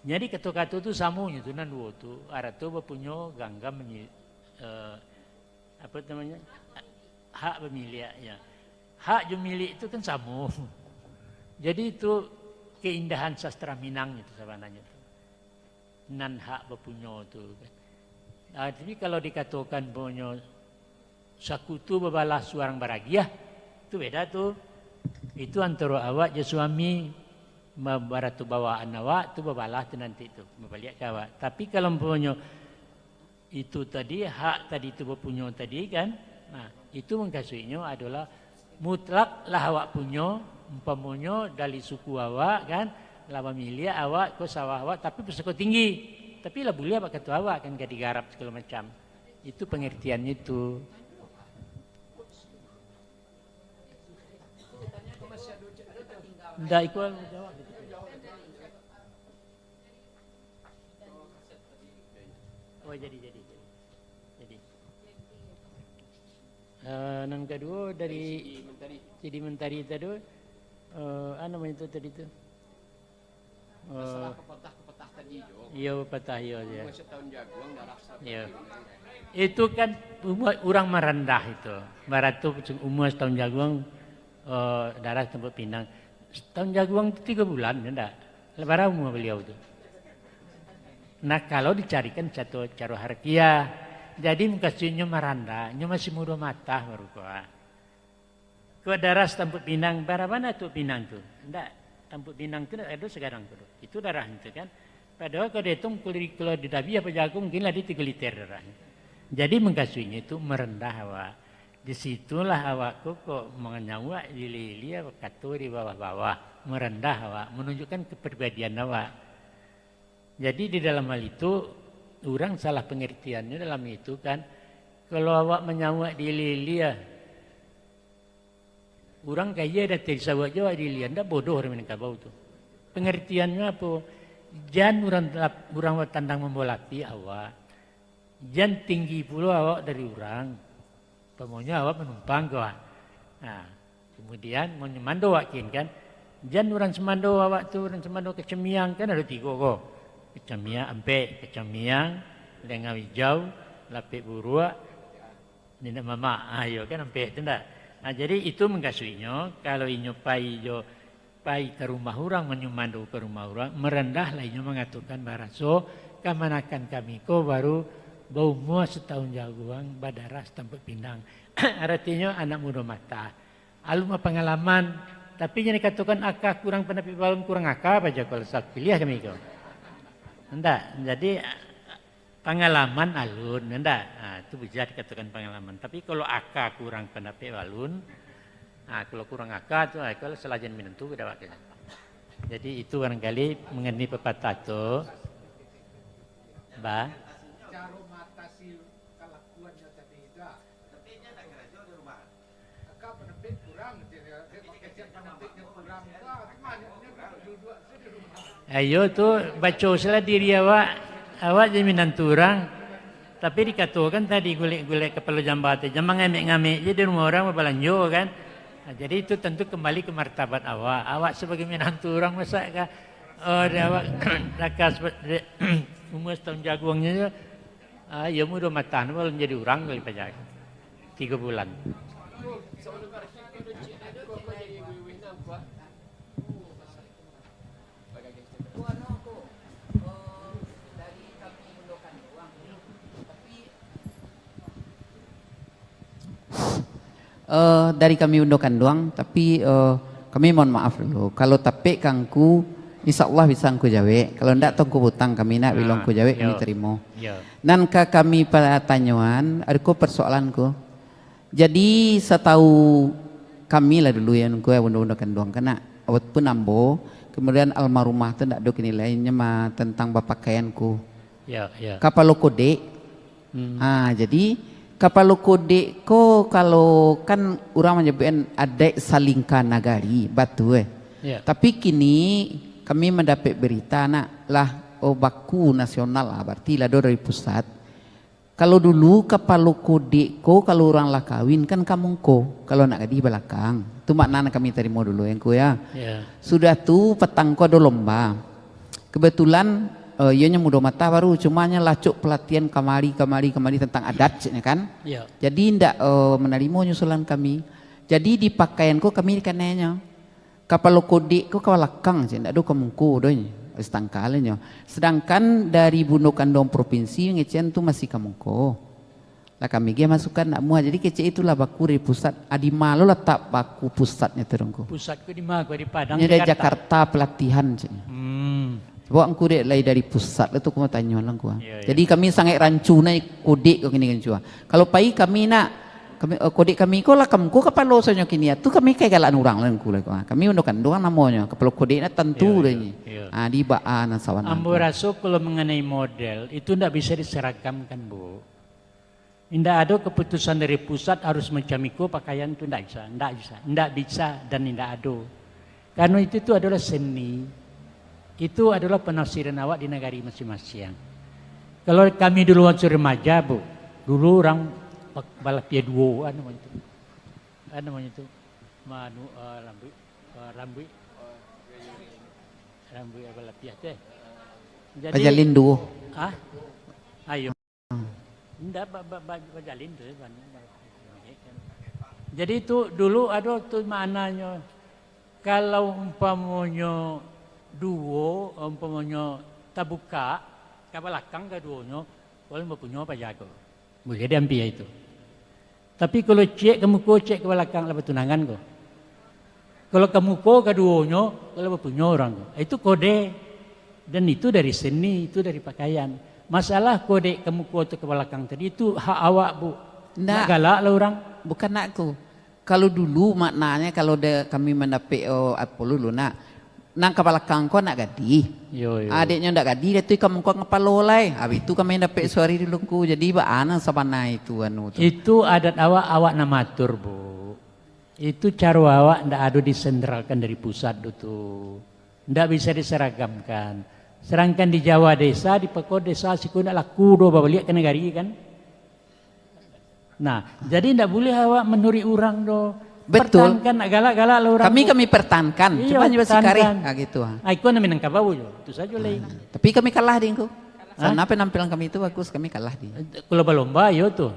Jadi kato-kato tu samonyo tu nan duo tu, arato bapunyo, ganggam manyil-, eh, apa namanya? Hak bamiliak, ya. Hak jo milik tu kan samo. Jadi itu keindahan sastra Minang itu sabananyo tu. Nan hak bapunyo tu kan. Ah, tapi kalau dikatokan punyo sakutu babalah surang baragiah, tu beda tu. Itu antaro awak jo suami, ma-, barato bawaan awak tu babalah tu nanti tu, babaliak ka awak. Tapi kalau umponyo itu tadi, hak tadi tu bapunyo tadi kan, nah, itu mukasuiknyo adolah mutlak lah awak punyo, umpamonyo dari suku awak kan, lah bamiliak awak ko sawah awak, tapi pusako tinggi, tapi lah buliah bak kato awak kan, ka digarap sagalo macam. Itu pangartiannyo itu. Ndak, iko jawab. Oh, jadi, jadi, jadi. Jadi. Eh, nan kaduo dari Sidi Mentari. Sidi Mentari tadi, eh, apa namanya tu tadi tu? Eh, masalah pepatah-pepatah tadi, Jo. Iyo, pepatah, iyo, iyo. Umua sataun jaguang, darah sataun Iyo. Pinang. Itu kan umua urang marandah itu. Barato umua sataun jaguang, eh, darah sataun pinang. Sataun jaguang tu tigo bulan, yo ndak? Lah bara umua baliau tu? Nah, kalau dicarikan satu caro harfiah, jadi mukasuiknyo marandah, nyo masih mudo matah baru ko. Ko darah sataun pinang, bara bana tu pinang tu? Ndak, sataun pinang tu ndak ado sagadang tu. Itu darah itu kan. Padahal kalau dihitung, kalau di, kalau didabiah pajago, mungkin lah di tigo liter darah. Jadi mukasuiknyo tu marandah awak. Di situlah awak ko kok manyauak ilia-ilia, bakato di bawah-bawah, marandah awak, manunjukkan kapribadian awak. Jadi di dalam hal itu, urang salah pangartiannyo dalam itu kan, kalau awak manyauak di ilia-ilia, urang kaya datang disauak jo awak di ilia, ndak bodoh urang Minangkabau tu. Pangartiannyo apo? Jan urang lap-, urang batandang mambawa lapik awak. Jan tinggi pulo awak dari urang. Umpamonyo awak manumpang ko, ah. Nah, kemudian, manyumando awak kin kan. Jan urang sumando awak tu, urang sumando ka Camiang kan ado tigo ko. Ka Camiang, ampek, ka Camiang, Lengau Ijau, Lapek Buruak, Niniak Mamak. Ah, iyo kan, ampek tu ndak? Nah, jadi itu mukasuiknyo, kalau inyo pai jo pai ka rumah urang, manyumando ka rumah urang, marandah lah inyo mangatokan baraso, kamanakan kami ko baru baumua sataun jaguang, badarah sataun pinang. Aratinyo anak mudo matah. Alun bapangalaman, tapi jan dikatokan aka kurang pandapek balun, kurang aka paja kalau sapiliah kami ko. Ndak, jadi pangalaman alun, ndak? Ah, tu bisa dikatokan pangalaman. Tapi kalau aka kurang pandapek balun, ah, kalau kurang aka tu, ah, kalau salajan minantu beda wakilnyo. Jadi itu barangkali mangenai pepatah tu. Ba? Ayo tu, baco salah diri awak, awak jadi minantu urang. Tapi dikatokan tadi gulek-gulek kapalo jamba tu, jan mangamek-ngamek je di rumah urang babalanjo kan. Nah, jadi itu tentu kembali ke martabat awak. Awak sabagai minantu urang, masa ka, oh, di awak, lakas, di, umua sataun jaguangnyo je. Ah, iyo mudo matah, balun jadi urang kali paja. Tigo bulan. Eh, dari kami Undo Kanduang, tapi, eh, kami mohon maaf dulu. Kalau tapek ka Angku, insya Allah bisa Angku jawek. Kalau ndak, tongko butang kami nak, bilo Angku jawek, kami tarimo. Nan ka kami patanyoan, ado ko persoalan ko. Jadi, satau kami lah dulu, ya, Angku, ya, Undo-Undo Kanduang, kan, nak? Awak pun ambo, kemudian almarhumah tu ndak ado kinilaiannyo mah tentang bapakaian ko. Ya, ya. Kapalo kodek, Hmm. Ah, jadi, kapalo kodek ko, kalau kan urang manyabuikkan adaik salingka nagari, batua, eh. Ya. Tapi kini kami mandapek berita, nak, lah, oh, baku nasional lah, berarti lah do dari pusat. Kalau dulu kapalo kodek ko, kalau urang lah kawin kan ka mungko, kalau nak gadih balakang. Tu makna nan kami tarimo dulu, ya, Angku, ya. Ya. Sudah tu, patang ko ado lomba. Kebetulan, eh, iyonyo mudo matah baru, cuma nyo lah acok pelatihan kamari, kamari, kamari tentang adat, ceknyo kan. Iya. Jadi, ndak, eh, manarimo nyusulan kami. Jadi di pakaian ko kami dikanainyo. Kapalo kodek ko ka balakang, cek, ndak ado ka muko doh, setangkalanyo. Sedangkan dari bundo kanduang provinsi ngecen tu masih ka muko. Lah kami ge masukan ndak muah. Jadi kecek itulah baku dari pusat. Adi ma lo latak baku pusatnyo tu, Dongku? Pusat ko di ma ko, di Padang, Jakarta? Jakarta pelatihan, cek. Hmm. Sebab angku dek lai dari pusat lah tu, ku mau tanyo lah angku, ah. Iyo, iyo. Jadi kami sangaik rancu nai kodek ko kini rancu, ah. Kalau pai kami nak, kami, eh, kodek kami ko lah ka muko kapalo sonyo kini, ah. Tu kami kai galak urang lah angku lah ko, ah. Kami bundo kanduang namonyo, kapalo kodek nak tantu. Iyo, lah iyo, ni. Iyo. Ah, di ba-, ah, nan sawan Ambo angku. Raso kalau mengenai model, itu ndak bisa diseragamkan, Bu. Indak ado keputusan dari pusat harus macam iko pakaian tu, ndak bisa, ndak bisa, ndak bisa dan indak ado. Karena itu tu adalah seni. Itu adalah penafsiran awak di nagari masing-masing. Kalau kami dulu waktu remaja, Bu, dulu orang pak-, balapiah duo, anu macam tu. Anu macam tu. Manu, eh, rambuik, eh, rambuik. Rambuik balapiah teh. Jadi, bajalin duo. Ah? Ayo. Indak, ba-, ba-, ba-, bajalin tu, ban-, ba-, jadi tu dulu ado tu maknanyo, kalau umpamonyo duo, umpamonyo tabukak, ka balakang kaduonyo, kalau bapunyo paja ko. Buliah diampia itu. Tapi kalau ciek ka muko, ciek ka balakang, lah batunangan ko. Kalau ka muko kaduonyo, kalau bapunyo urang ko. Itu kode. Dan itu dari seni, itu dari pakaian. Masalah kode ka muko atau ka balakang tadi, itu hak awak, Bu. Ndak. Ndak galak lah urang. Bukan nak ko. Kalau dulu maknanya, kalau de, kami mandapek, oh, apo dulu nak, nan ka balakang ko nak gadih. Yo, yo. Adeknyo ndak gadih, dah tu ka muko kapalo lai. Habis tu kami dapek suari dulu ko. Jadi, baa nan sabana itu, anu tu. Itu adat awak, awak nan maatur, Bu. Itu caro awak ndak ado disentralkan dari pusat tu, tu. Ndak bisa diseragamkan. Sedangkan di Jawa desa, di pako desa siko ndak laku doh babaliak ka nagari kan. Nah, jadi ndak buliah awak manuruik urang doh. Betul. Pertahankan, nak galak-galak lah urang tu. Kami, kami pertahankan. Iyo, cuman juga sikarih. Pertahankan. Ah, gitu, ah. Ah, iko nan Minangkabau jo. Itu sajo lai. Ah, tapi kami kalah di ko. Hah? Sana penampilan kami itu bagus, kami kalah di. Kalau balomba, iyo tu.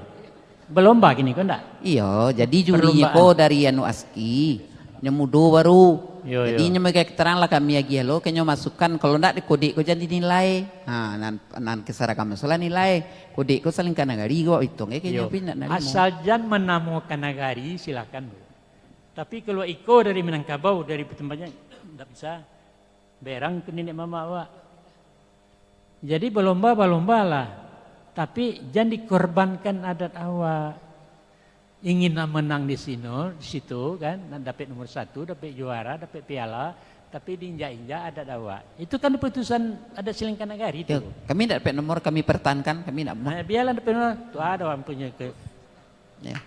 Balomba kini ko ndak? Iyo, jadi juri ko dari anu ASKI, nyo mudo baru. Iyo, iyo. Jadi nyo magai keterangan lah kami agiah lo, ka nyo masukan, kalau ndak di kodek ko jan dinilai. Ha, nan, nan keseragaman salah nilai. Kodek ko salingka nagari ko, ituang ka nyo pi ndak narimo. Asal jan manamokan nagari, silakan, Bu. Tapi kalau iko dari Minangkabau, dari Patambanyak, ndak bisa. Berang tu niniak mamak awak. Jadi balomba, balombalah. Tapi jan dikorbankan adat awak. Ingin nak menang di sino, di situ kan, nak dapek nomor satu, dapek juara, dapek piala, tapi diinjak-injak adat awak. Itu kan keputusan adat salingka nagari tu. Yo, kami ndak dapek nomor, kami pertahankan, kami ndak mau. Nah, biarlah dapek nomor, tu ado urang punyo ke. Ya.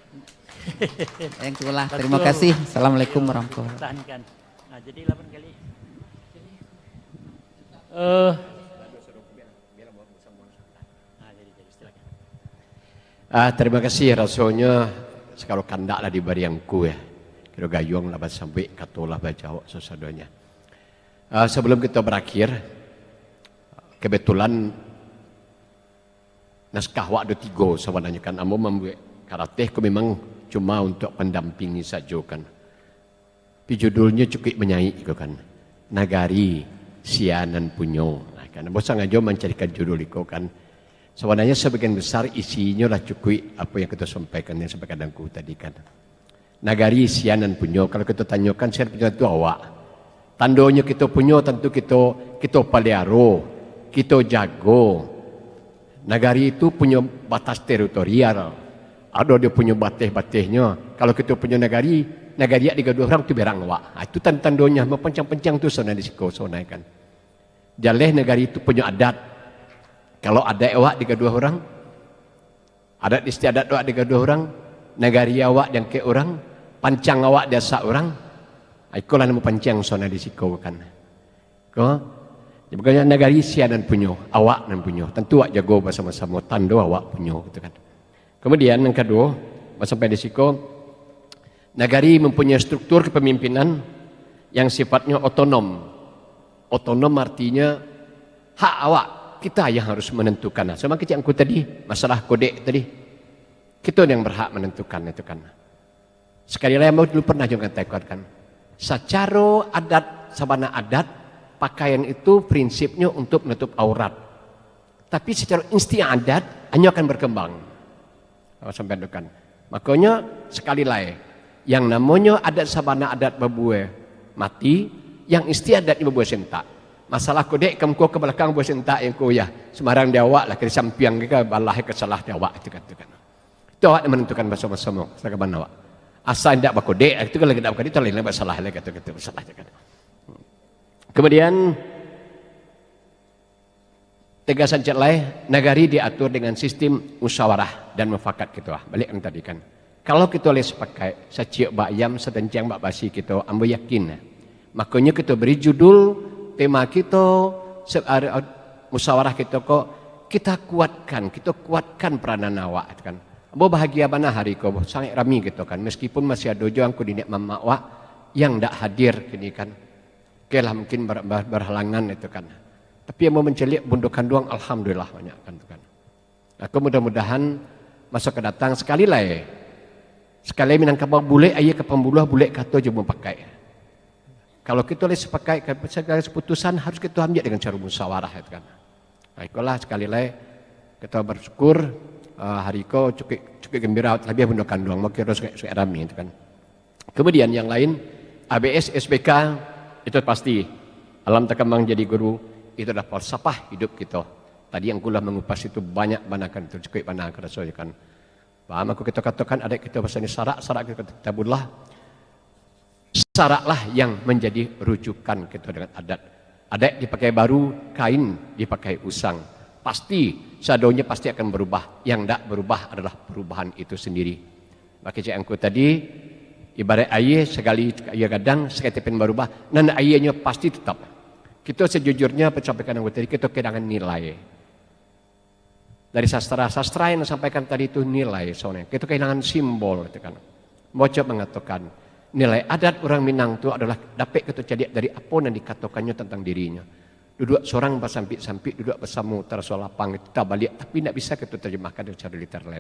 Yang itulah, terima kasih. Assalamualaikum warahmatullahi wabarakatuh. Tahankan. Nah, jadi lapan kali. Eh, Ah, jadi, jadi, silakan. Ah, terima kasih, rasonyo sagalo kandak lah dibari angku, ya. Kiro gayuang lah basambuik, kato lah bajawab sasadonyo. Ah, sebelum kita berakhir, kebetulan naskah awak ado tigo sabananyo kan, ambo mambuek karateh ko memang cuma untuk pendampingi sajo kan. Tapi judulnyo cukuik manyaik ko kan. Nagari sia nan punyo. Nah, kan, ambo sangajo mancarikan judul iko kan. Sabananyo sabagian besar isinyo lah cukuik apo yang kito sampaikan, yang sampaikan Angku tadi kan. Nagari sia nan punyo, kalau kito tanyokan sia nan punyo tu awak. Tandonyo kito punyo tantu kito, kito paliaro, kito jago. Nagari itu punyo batas teritorial. Ado dio punyo bateh-batehnyo. Kalau kito punyo nagari, nagari awak digaduah urang tu berang awak. Ha, itu tan-, tandonyo, mapancang-pancang tu sonai di siko, sonai kan. Jaleh nagari tu punyo adat. Kalau adat awak digaduah urang, adat istiadat awak digaduah urang, nagari awak diangkek urang, pancang awak diasak urang, ikolah namo pancang sonai di siko kan. Ko, makanya nagari sia nan punyo, awak nan punyo. Tantu awak jago basamo-samo, tando awak punyo, gitu kan. Kemudian yang kaduo, sampai di siko, nagari mempunyai struktur kepemimpinan yang sifatnyo otonom. Otonom artinya hak awak, kita yang harus menentukan. Sama kecil angku tadi, masalah kodek tadi. Kita yang berhak menentukan itu kan. Sakali lai, ambo dulu pernah juo mangatakan, sacaro adat, sabana adat, pakaian itu prinsipnyo untuk manutup aurat. Tapi sacaro insting adat, hanyo akan berkembang. Awak sampai dukan. Makonyo, sakali lai, yang namonyo adat sabana adat babuah mati, yang insting adatnyo babuah sentak. Masalah ko dek, ka muko ka balakang babuah sentak yang ko, yah, sembarang di awak lah, ka di sampiang ka balah ka salah di awak, itu kan, itu kan. Itu awak yang manantukan basamo-samo, sakaban awak. Asa indak bakodek, itu kan lagi indak bakodek, itu lain, basalah lai, kata-kata basalah, kan. Kemudian, tegasan cek lai, nagari diatur dengan sistim musyawarah dan mufakat gitu lah. Balik yang tadi kan. Kalau kito lai sapakaik, saciok bak ayam, satanciang bak basi kito, ambo yakin. Makonyo kito beri judul, tema kito, se-, ar-, ar-, musyawarah kito ko, kita kuatkan, kito kuatkan peranan awak, gitu kan. Ambo bahagia bana hari ko, sangaik rami kito kan. Meskipun masih ado jo angku niniak mamak awak yang ndak hadir kini kan. Oke lah, mungkin bar-, bar-, barhalangan itu kan. Tapi ambo mancaliak bundo kanduang, alhamdulillah, banyak kan tu kan. Aku mudah-mudahan maso ka datang sakali lai. Sakali Minangkabau bulek aia ka pambuluah, bulek kato jo mupakaik. Kalau kito lai sapakaik, ka-, sagala keputusan harus kito ambiak dengan caro musyawarah, itu kan. Nah, ikolah sakali lai kito bersyukur, eh, hari ko cukup, cukup gembira, talabiah bundo kanduang, mungkin harus sangaik rami, itu kan. Kemudian yang lain, A B S, S B K, itu pasti. Alam takambang jadi guru, itu adalah falsafah hidup kito. Tadi yang kulah mangupas itu banyak bana kan, itu cukup bana karaso kan. Paham aku kito katokan, adat kito basani sarak, sarak kito kitabullah. Saraklah yang menjadi rujukan kito dengan adat. Adat dipakai baru, kain dipakai usang. Pasti, sadonyo pasti akan berubah. Yang ndak berubah adalah perubahan itu sendiri. Maka cek angku tadi, ibarat aia, sakali aia gadang, sakali tapian barubah, nan aianyo pasti tetap. Kito sajujurnyo, apo sampaikan angku tadi, kito kehilangan nilai. Dari sastra-sastra yang disampaikan tadi tu nilai soalnyo. Kito kehilangan simbol, itu kan. Bocok mangatokan, nilai adat urang Minang tu adalah dapek kito caliak dari apo nan dikatokannyo tantang dirinyo. Duduak sorang basampik-sampik, duduak basamo taraso lapang, itu tabaliak, tapi ndak bisa kito terjemahkan secara literal.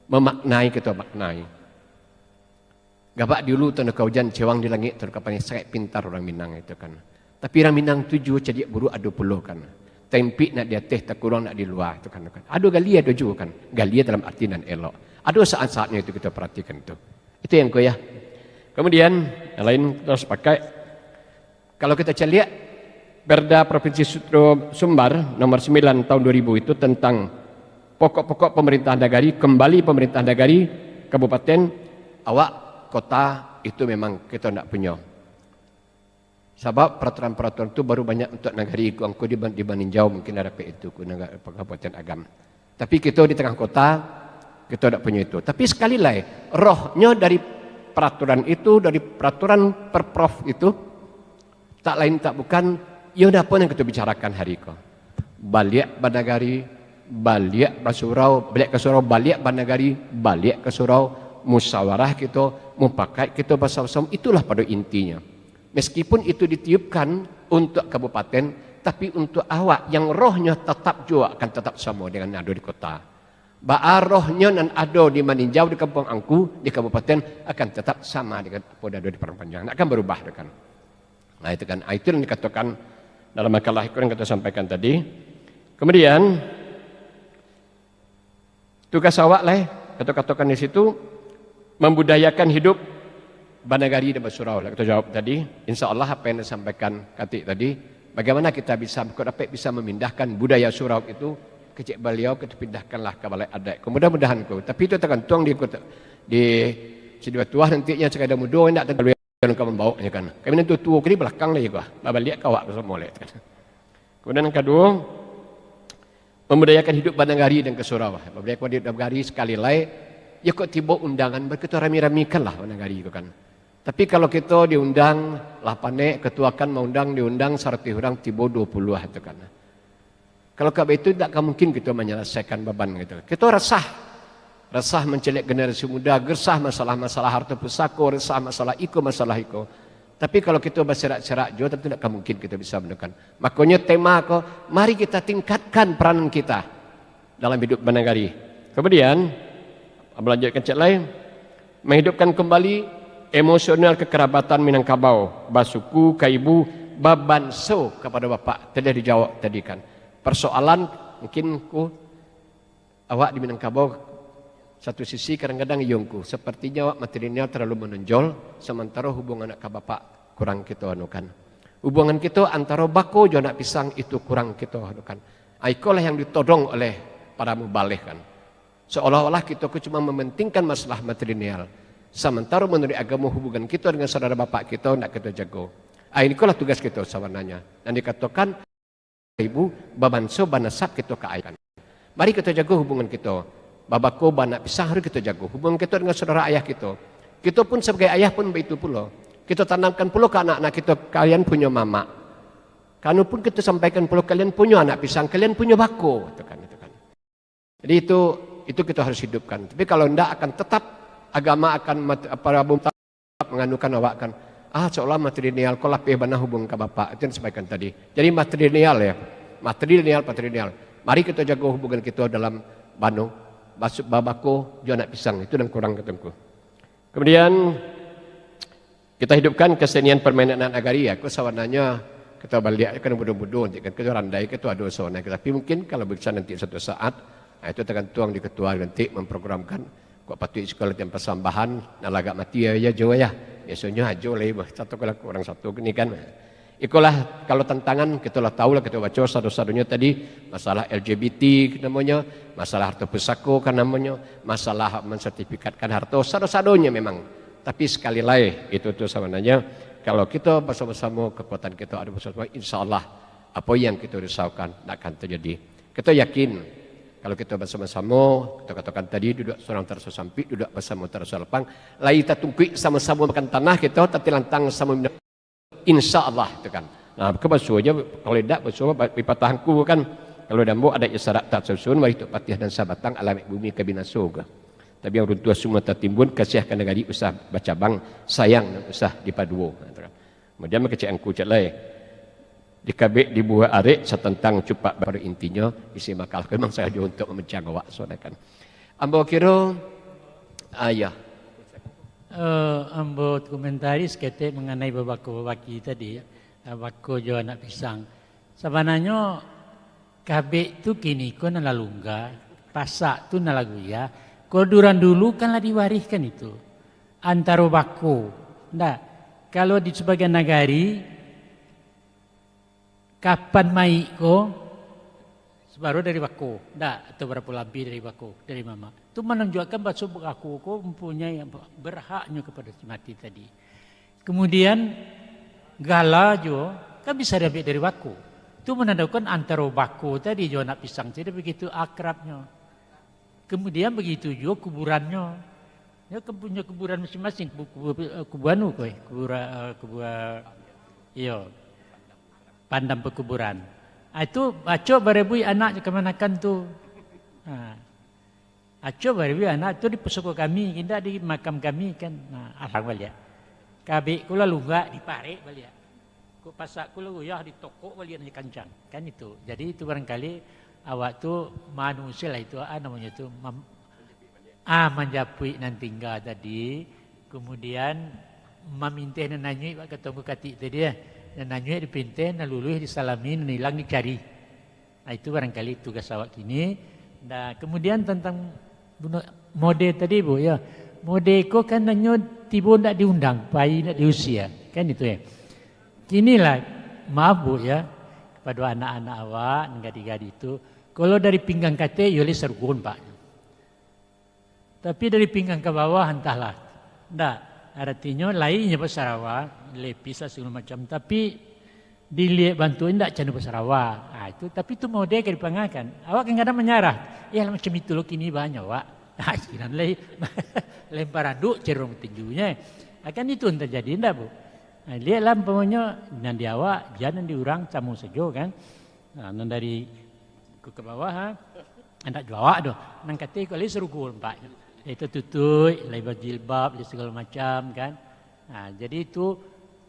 Mamaknai kito maknai. Gabak di ulu tando ka ujan, cewang di langik tando ka paneh, sangaik pintar urang Minang itu kan. Tapi urang Minang tu juo cadiak buruak ado pulo kan. Tempik nak di ateh, takuruang nak di lua itu kan. Ado galia ado juo kan. Galia dalam arti nan elok. Ado saat-saatnyo itu kito paratikan tu. Itu yang ko ya. Kemudian, yang lain kito sapakaik. Kalau kita caliak, Perda Provinsi Sutro Sumbar nomor sembilan tahun dua ribu itu tentang pokok-pokok pemerintahan nagari, kembali pemerintahan nagari, kabupaten, awak, kota, itu memang kita ndak punyo. Sabab peraturan-peraturan tu baru banyak untuk nagari ko, angko di, di Maninjau mungkin ada P itu, ku nagari, Kabupaten Agam. Tapi kito di tangah kota, kito dak punyo itu. Tapi sakali lai, rohnyo dari peraturan itu, dari peraturan Perprov itu, tak lain tak bukan, iyo napa nan kito bicarakan hari ko. Baliak banagari, baliak basurau, baliak ka surau, baliak banagari, baliak ka surau, musyawarah kito, mupakat kito basamo-samo, itulah pado intinyo. Meskipun itu ditiupkan untuk kabupaten, tapi untuk awak yang rohnyo tatap juo akan tatap samo dengan ado di kota. Baa rohnyo nan ado di Maninjau, di kampuang angku, di kabupaten, akan tatap sama dengan apo nan ado di Padang Panjang. Ndak akan barubah, kan. Nah, itu kan, ah, itu yang dikatokan dalam makalah iko yang kita sampaikan tadi. Kemudian, tugas awak lah, eh, kato-katokan di situ, membudayakan hidup banagari dan basurau lah, kita jawab tadi. Insya Allah apa yang disampaikan Katik tadi, bagaimana kita bisa, kok dapek bisa memindahkan budaya surau itu, kecek baliau, kita pindahkanlah ka balai adat. Mudah-mudahan ko. Tapi itu tergantung di, di si dua tuah nantinya, sekadar mudo, indak terlalu yang ka mambaoknyo kan. Kami nanti tuo kali balakang lah ko. Babaliak ka awak ka samo lah. Kemudian yang kaduo, membudayakan hidup banagari dan ka surau. Membudayakan hidup banagari sakali lai, ya kok tibo undangan, bari kito rami-ramikanlah banagari ko kan. Tapi kalau kito diundang, lah panek, ketuakan maundang, diundang saratuih urang, tibo duo puluah tu kan. Kalau ka baitu, ndak ka mungkin kito manyalasaikan baban kito. Kito resah. Resah mancaliak generasi muda, resah masalah-masalah harta pusako, resah masalah iko, masalah iko. Tapi kalau kito baserak-serak juo, tantu ndak ka mungkin kito bisa mandukan. Makonyo tema ko, mari kita tingkatkan peranan kita dalam hidup banagari. Kemudian, melanjutkan cek lain, Mahidupkan kembali emosional kekerabatan Minangkabau, basuku ka ibu, babanso kapado bapak. Tadi dijawab tadi kan. Persoalan mungkin ku awak di Minangkabau, satu sisi kadang-kadang iyo ngku, sepertinya awak matrilineal terlalu menonjol, sementara hubungan anak ka bapak kurang kito anukan. Hubungan kito antaro bako jo anak pisang itu kurang kito anukan. Ah, ikolah yang ditodong oleh para mubaleh kan. Seolah-olah kito ko cuma mementingkan masalah matrilineal. Samantaro manuruik agamo hubungan kito dengan saudara bapak kito ndak kito jago. Ah, ikolah tugas kito sabananyo. Nan dikatokan ibu, babanso banasab kito ka ayah. Mari kito jago hubungan kito. Babako baanak pisang harus kito jago. Hubungan kito dengan saudara ayah kito. Kito pun sabagai ayah pun baitu pulo. Kito tanamkan pulo ka anak-anak kito, kalian punyo mamak. Kanu pun kito sampaikan pulo, kalian punyo anak pisang, kalian punyo bako. Itu kan, itu kan. Jadi itu, itu kito harus hidupkan. Tapi kalau ndak, akan tetap agama akan mat-, apa, tetap menganukan awak kan. Ah, seolah matrilineal, ko lapeh bana hubungan ka bapak. Itu yang disampaikan tadi. Jadi matrilineal ya. Matrilineal, patrilineal. Mari kito jago hubungan kito dalam bano, basu-, babako, jo anak pisang. Itu nan kurang kato ngku. Kemudian, kito hidupkan kesenian permainan anak nagari. Aku sabananyo, kito baliak kan mudo-mudo nanti kan, kito randai, kito ado sabananyo. Tapi mungkin kalau bisa nanti suatu saat, ah, itu tergantung di ketua nanti memprogramkan. Kok patuik siko latihan pasambahan, nan lah agak mati yo, yo, jo, yo. Biasonyo ajo lah, bah, satu kalau kurang satu ni kan. Ikolah, kalau tantangan, kito lah tahu lah, kito baco sado-sadonyo tadi, masalah L G B T namonyo, masalah harto pusako kan namonyo, masalah mensertifikatkan harto, sado-sadonyo memang. Tapi sekali lai, itu tu sabananyo, kalau kito basamo-samo, kekuatan kito ado basamo-samo, insya Allah, apo yang kito risaukan ndak akan terjadi. Kito yakin, kalau kito basamo-samo, kito katokan tadi, duduak surang taraso sampik, duduak basamo taraso lapang, lai tatungkuik samo-samo makan tanah kito, tatilantang samo minum, insya Allah, tu kan. Nah, mako basuo ajo, kalau indak basuo, ba-, dipatah angku kan. Kalau di ambo adaik jo syarat tak susun, wahai Tok Patih nan sabatang, alamaik bumi ka binaso ka. Tapi urang tuo sumua tatimbun, kasiah ka nagari usah bacabang, sayang nan usah dipaduo. Nah, tu kan. Kemudian makecek angku cak lai. Dikabek dibuah arek satantang cupak, pada intinyo isi makalah ko memang sangajo untuak mamancang awak, saudara kan. Ambo kiro, ah, ya. Eh, ambo komentari saketek manganai babako babaki tadi, eh, bako jo anak pisang. Sabananyo kabek tu kini ko nan lah lungga, pasak tu nan lah guyah. Kalau di urang dulu kan lah diwarihkan itu. Antaro bako, ndak. Kalau di sabagian nagari, kapan mayik ko, sabaro dari bako, ndak, atau barapo labiah dari bako, dari mamak. Tu manunjuakkan baso bako ko mempunyai berhaknyo kapado si mati tadi. Kemudian, gala juo kan bisa diambiak dari bako. Tu manandakan antaro bako tadi jo anak pisang tadi begitu akrabnyo. Kemudian begitu juo kuburannyo. Nyo kan punyo kuburan masing-masing, kubu-, kubu-, eh, kubu anu ko, eh, kubura-, eh, kubua-, iyo, pandam pakuburan. Ah, itu acok barebui anak kamanakan tu. Ha. Acok barebui anak tu di pusako kami, indak di makam kami kan. Nah, alang baliak. Kabek ko lah lunggak, diparek baliak. Kok pasak ko lah guyah, ditokok baliak nan kancang. Kan itu. Jadi itu barangkali awak tu manusia lah itu, ah, namonyo tu, mam-, ah, manjapuik nan tingga tadi, kemudian maminteh nan anyuik, bak kato Angku Katik tadi, eh. Nan anyuik dipinteh, nan luluih disalami, nan ilang dicari. Nah, itu barangkali tugas awak kini. Nah, kemudian tentang buno-, mode tadi, Bu, ya. Mode ko kan hanyo tibo ndak diundang, pai ndak diusia, kan itu, ya. Kinilah, maaf, Bu, ya, kepada anak-anak awak, nan gadih-gadih tu, kalau dari pinggang ka ateh, yo lai sarugo nampaknyo. Tapi dari pinggang ka bawah, antahlah. Ndak, aratinyo, lai nyo basarawa, lepis lah sagalo macam. Tapi, diliek bantuak indak cando basarawa. Ah, itu, tapi tu mode ka dipangakan. Awak kadang-kadang manyarah. Eh, lah macam itu lo kini banyak, Wak. Ah, sinan lai. Lempar anduk cero tinjunyo. Ah, kan itu nan terjadi, ndak, Bu? Ah, lieklah umpamonyo, nan di awak, jan nan di urang, samo sajo, kan? Nah, nan dari ku ka bawah, ha? Ndak jo awak doh. Nan ka ateh ko lai sarugo nampaknyo. Lai tatutuik, lai bajilbab, lai sagalo macam, kan. Nah, jadi itu,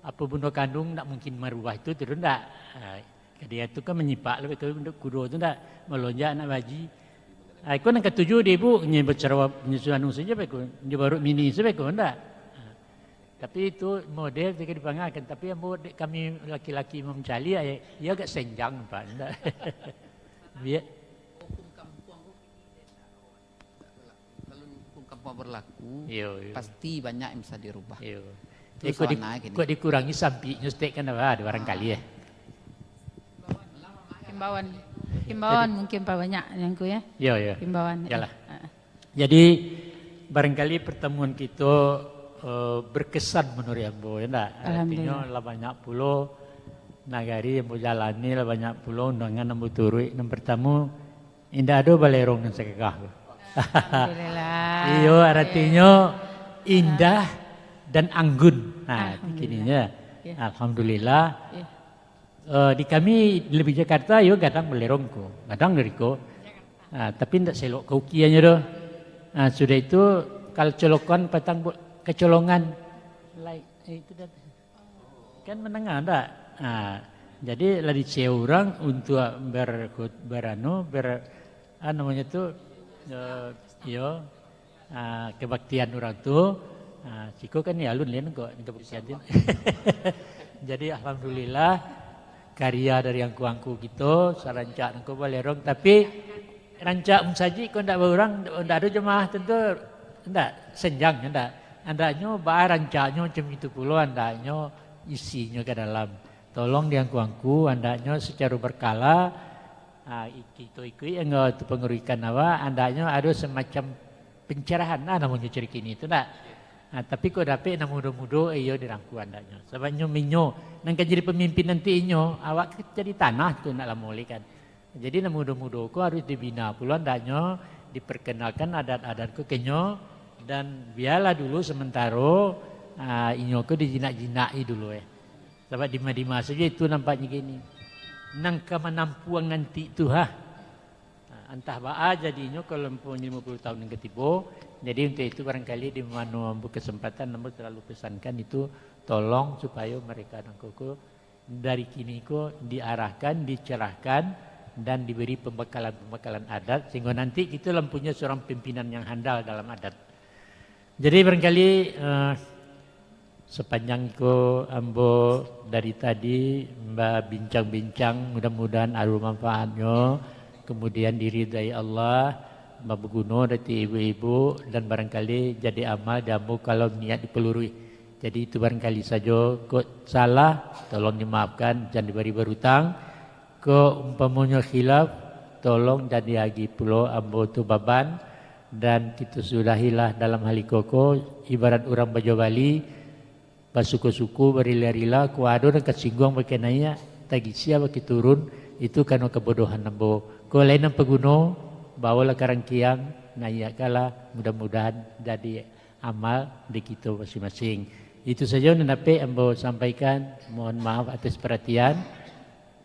apo bundo kanduang ndak mungkin marubah itu, tu ndak. Ha, ka dia tu kan manyipak lah, kudo tu ndak, malonjak anak baji. Ah, iko nan katuju di ibu, nyo bacarawa, nyo anu sajo beko, nyo baru mini sajo beko, ndak? Ah. Tapi itu model tiga dipangakan, tapi ambo dek kami laki-laki mamcaliak, ya, ya agak senjang, Pak, ndak? Biar Kalau hukum kampuang berlaku, Iyo, iyo. pasti banyak yang bisa dirubah. Iyo. Itu Eh, kok di-, soalnya gini. kok dikurangi sampiknyo setek kan apa, ada barangkali, Ah. ya? Himbauan. Himbauan Jadi mungkin Pak banyak yang ku ya. Iyo, iyo. Himbauan. Yalah. Ah. Jadi, barangkali pertemuan kito, eh, berkesan menurut ambo, ya ndak? Artinyo, Alhamdulillah. lah banyak pulo nagari ambo jalani, lah banyak pulo undangan ambo turuik. Nan pertamo, indak ado balerong nan sagagah tu. Alhamdulillah. Iyo, Oke. artinyo indah dan anggun. Nah, Alhamdulillah. kininyo. Ya. Alhamdulillah. Ya. Eh, di kami, di Lebih Jakarta, yo gadang balerong ko, gadang dari ko. Ah, tapi ndak selok ka ukianyo doh. Ah, sudah itu, kalau colokan patang bu-, kecolongan. Lai, eh, itu dah. Kan menengah ndak? Ah, jadi lah diceo urang untuk ber-, beranu, ber-, ah, namonyo tu, eh, iyo, ah, kebaktian urang tu, ah, siko kan ni alun lian kok kebaktian tu. Jadi, alhamdulillah, karya dari angku-angku kito, sarancak nangko balerong, tapi rancak musajik ko ndak baurang, ndak ado jamaah tentu, ndak, senjang, ndak. Andaknyo baa rancaknyo macam itu pulo, andaknyo isinyo ka dalam. Tolong di angku-angku, andaknyo sacaro berkala, ah, i-, kito ikuik anggo tu panguruikan awak, andaknyo ado semacam pencerahan lah namonyo ciri kini tu, ndak? Ah, tapi kok dapek nan mudo-mudo, iyo dirangkua andaknyo. Sababnyo minyo, nan ka jadi pamimpin nanti inyo, awak ka jadi tanah tu ndak lamo lai kan. Jadi nan mudo-mudo ko harus dibina pulo andaknyo, diperkenalkan adat-adat ko ka inyo, dan bialah dulu sementaro, ah, inyo ko dijinak-jinaki dulu, eh. Sabab dima-dima sajo itu nampaknyo kini. Nan ka manampuang nanti tu, ha. Nah, antah baa jadinyo kalau empuang limo puluah tahun nan ka tibo. Jadi, untuk itu, barangkali di mano ambo kesempatan, ambo selalu pesankan itu, tolong supayo mereka nangko ko dari kini ko diarahkan, dicerahkan, dan diberi pembekalan-pembekalan adat, sehingga nanti kito lah mempunyai seorang pimpinan yang handal dalam adat. Jadi, barangkali, eh, Sapanjang iko ambo dari tadi babincang-bincang, mudah-mudahan ado manfaatnyo, kemudian diridai Allah, baguno dek ibu-ibu, dan barangkali jadi amal di ambo kalau niat dipaluruih. Jadi itu barangkali sajo, kok salah, tolong dimaafkan, jan dibari barutang. Kok umpamonyo khilaf, tolong jan diagi pulo ambo tu baban, dan kito sudahilah dalam hal iko ko, ibarat urang bajual bali, basuko-suko, barila-rila, kok ado nan ka singguang bakenai, tagisia baki turun, itu karano kabodohan ambo. Kok lain nan paguno, bawolah ka rangkiang, naiakkanlah, mudah-mudahan jadi amal di kito masing-masing. Itu sajo nan dapek ambo sampaikan. Mohon maaf atas perhatian.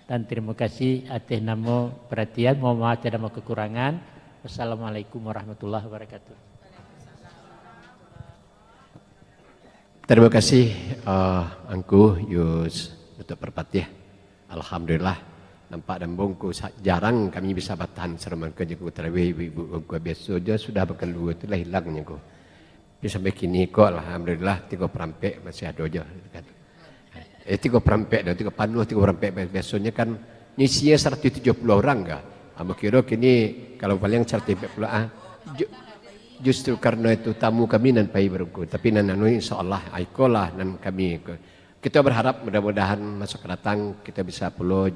Dan terima kasih atas namo perhatian. Mohon maaf atas namo kekurangan. Wassalamualaikum warahmatullahi wabarakatuh. Terima kasih, eh, Angku Yus Datuk Parpatiah. Alhamdulillah, nampak dambong ko sa-, jarang kami bisa batahan saroman ko jago tarawih ibu-ibu ko. Biaso jo sudah bakalua tu lah hilang nyo ko. Tapi sampai kini ko, alhamdulillah, tigo parampek masih ado jo, kan. Eh, tigo parampek dah, tigo panuah, tigo parampek. Biasonyo kan nyo isinyo saratuih tujuah puluah urang ka. Ambo kiro kini kalau paling saratuih ampek puluah, ah, ju-, justru karano itu tamu kami nan pai barungkun. Tapi nan anu, insyaallah, ah, ikolah nan kami ko. Kita berharap mudah-mudahan masa akan datang kita bisa pulo jo.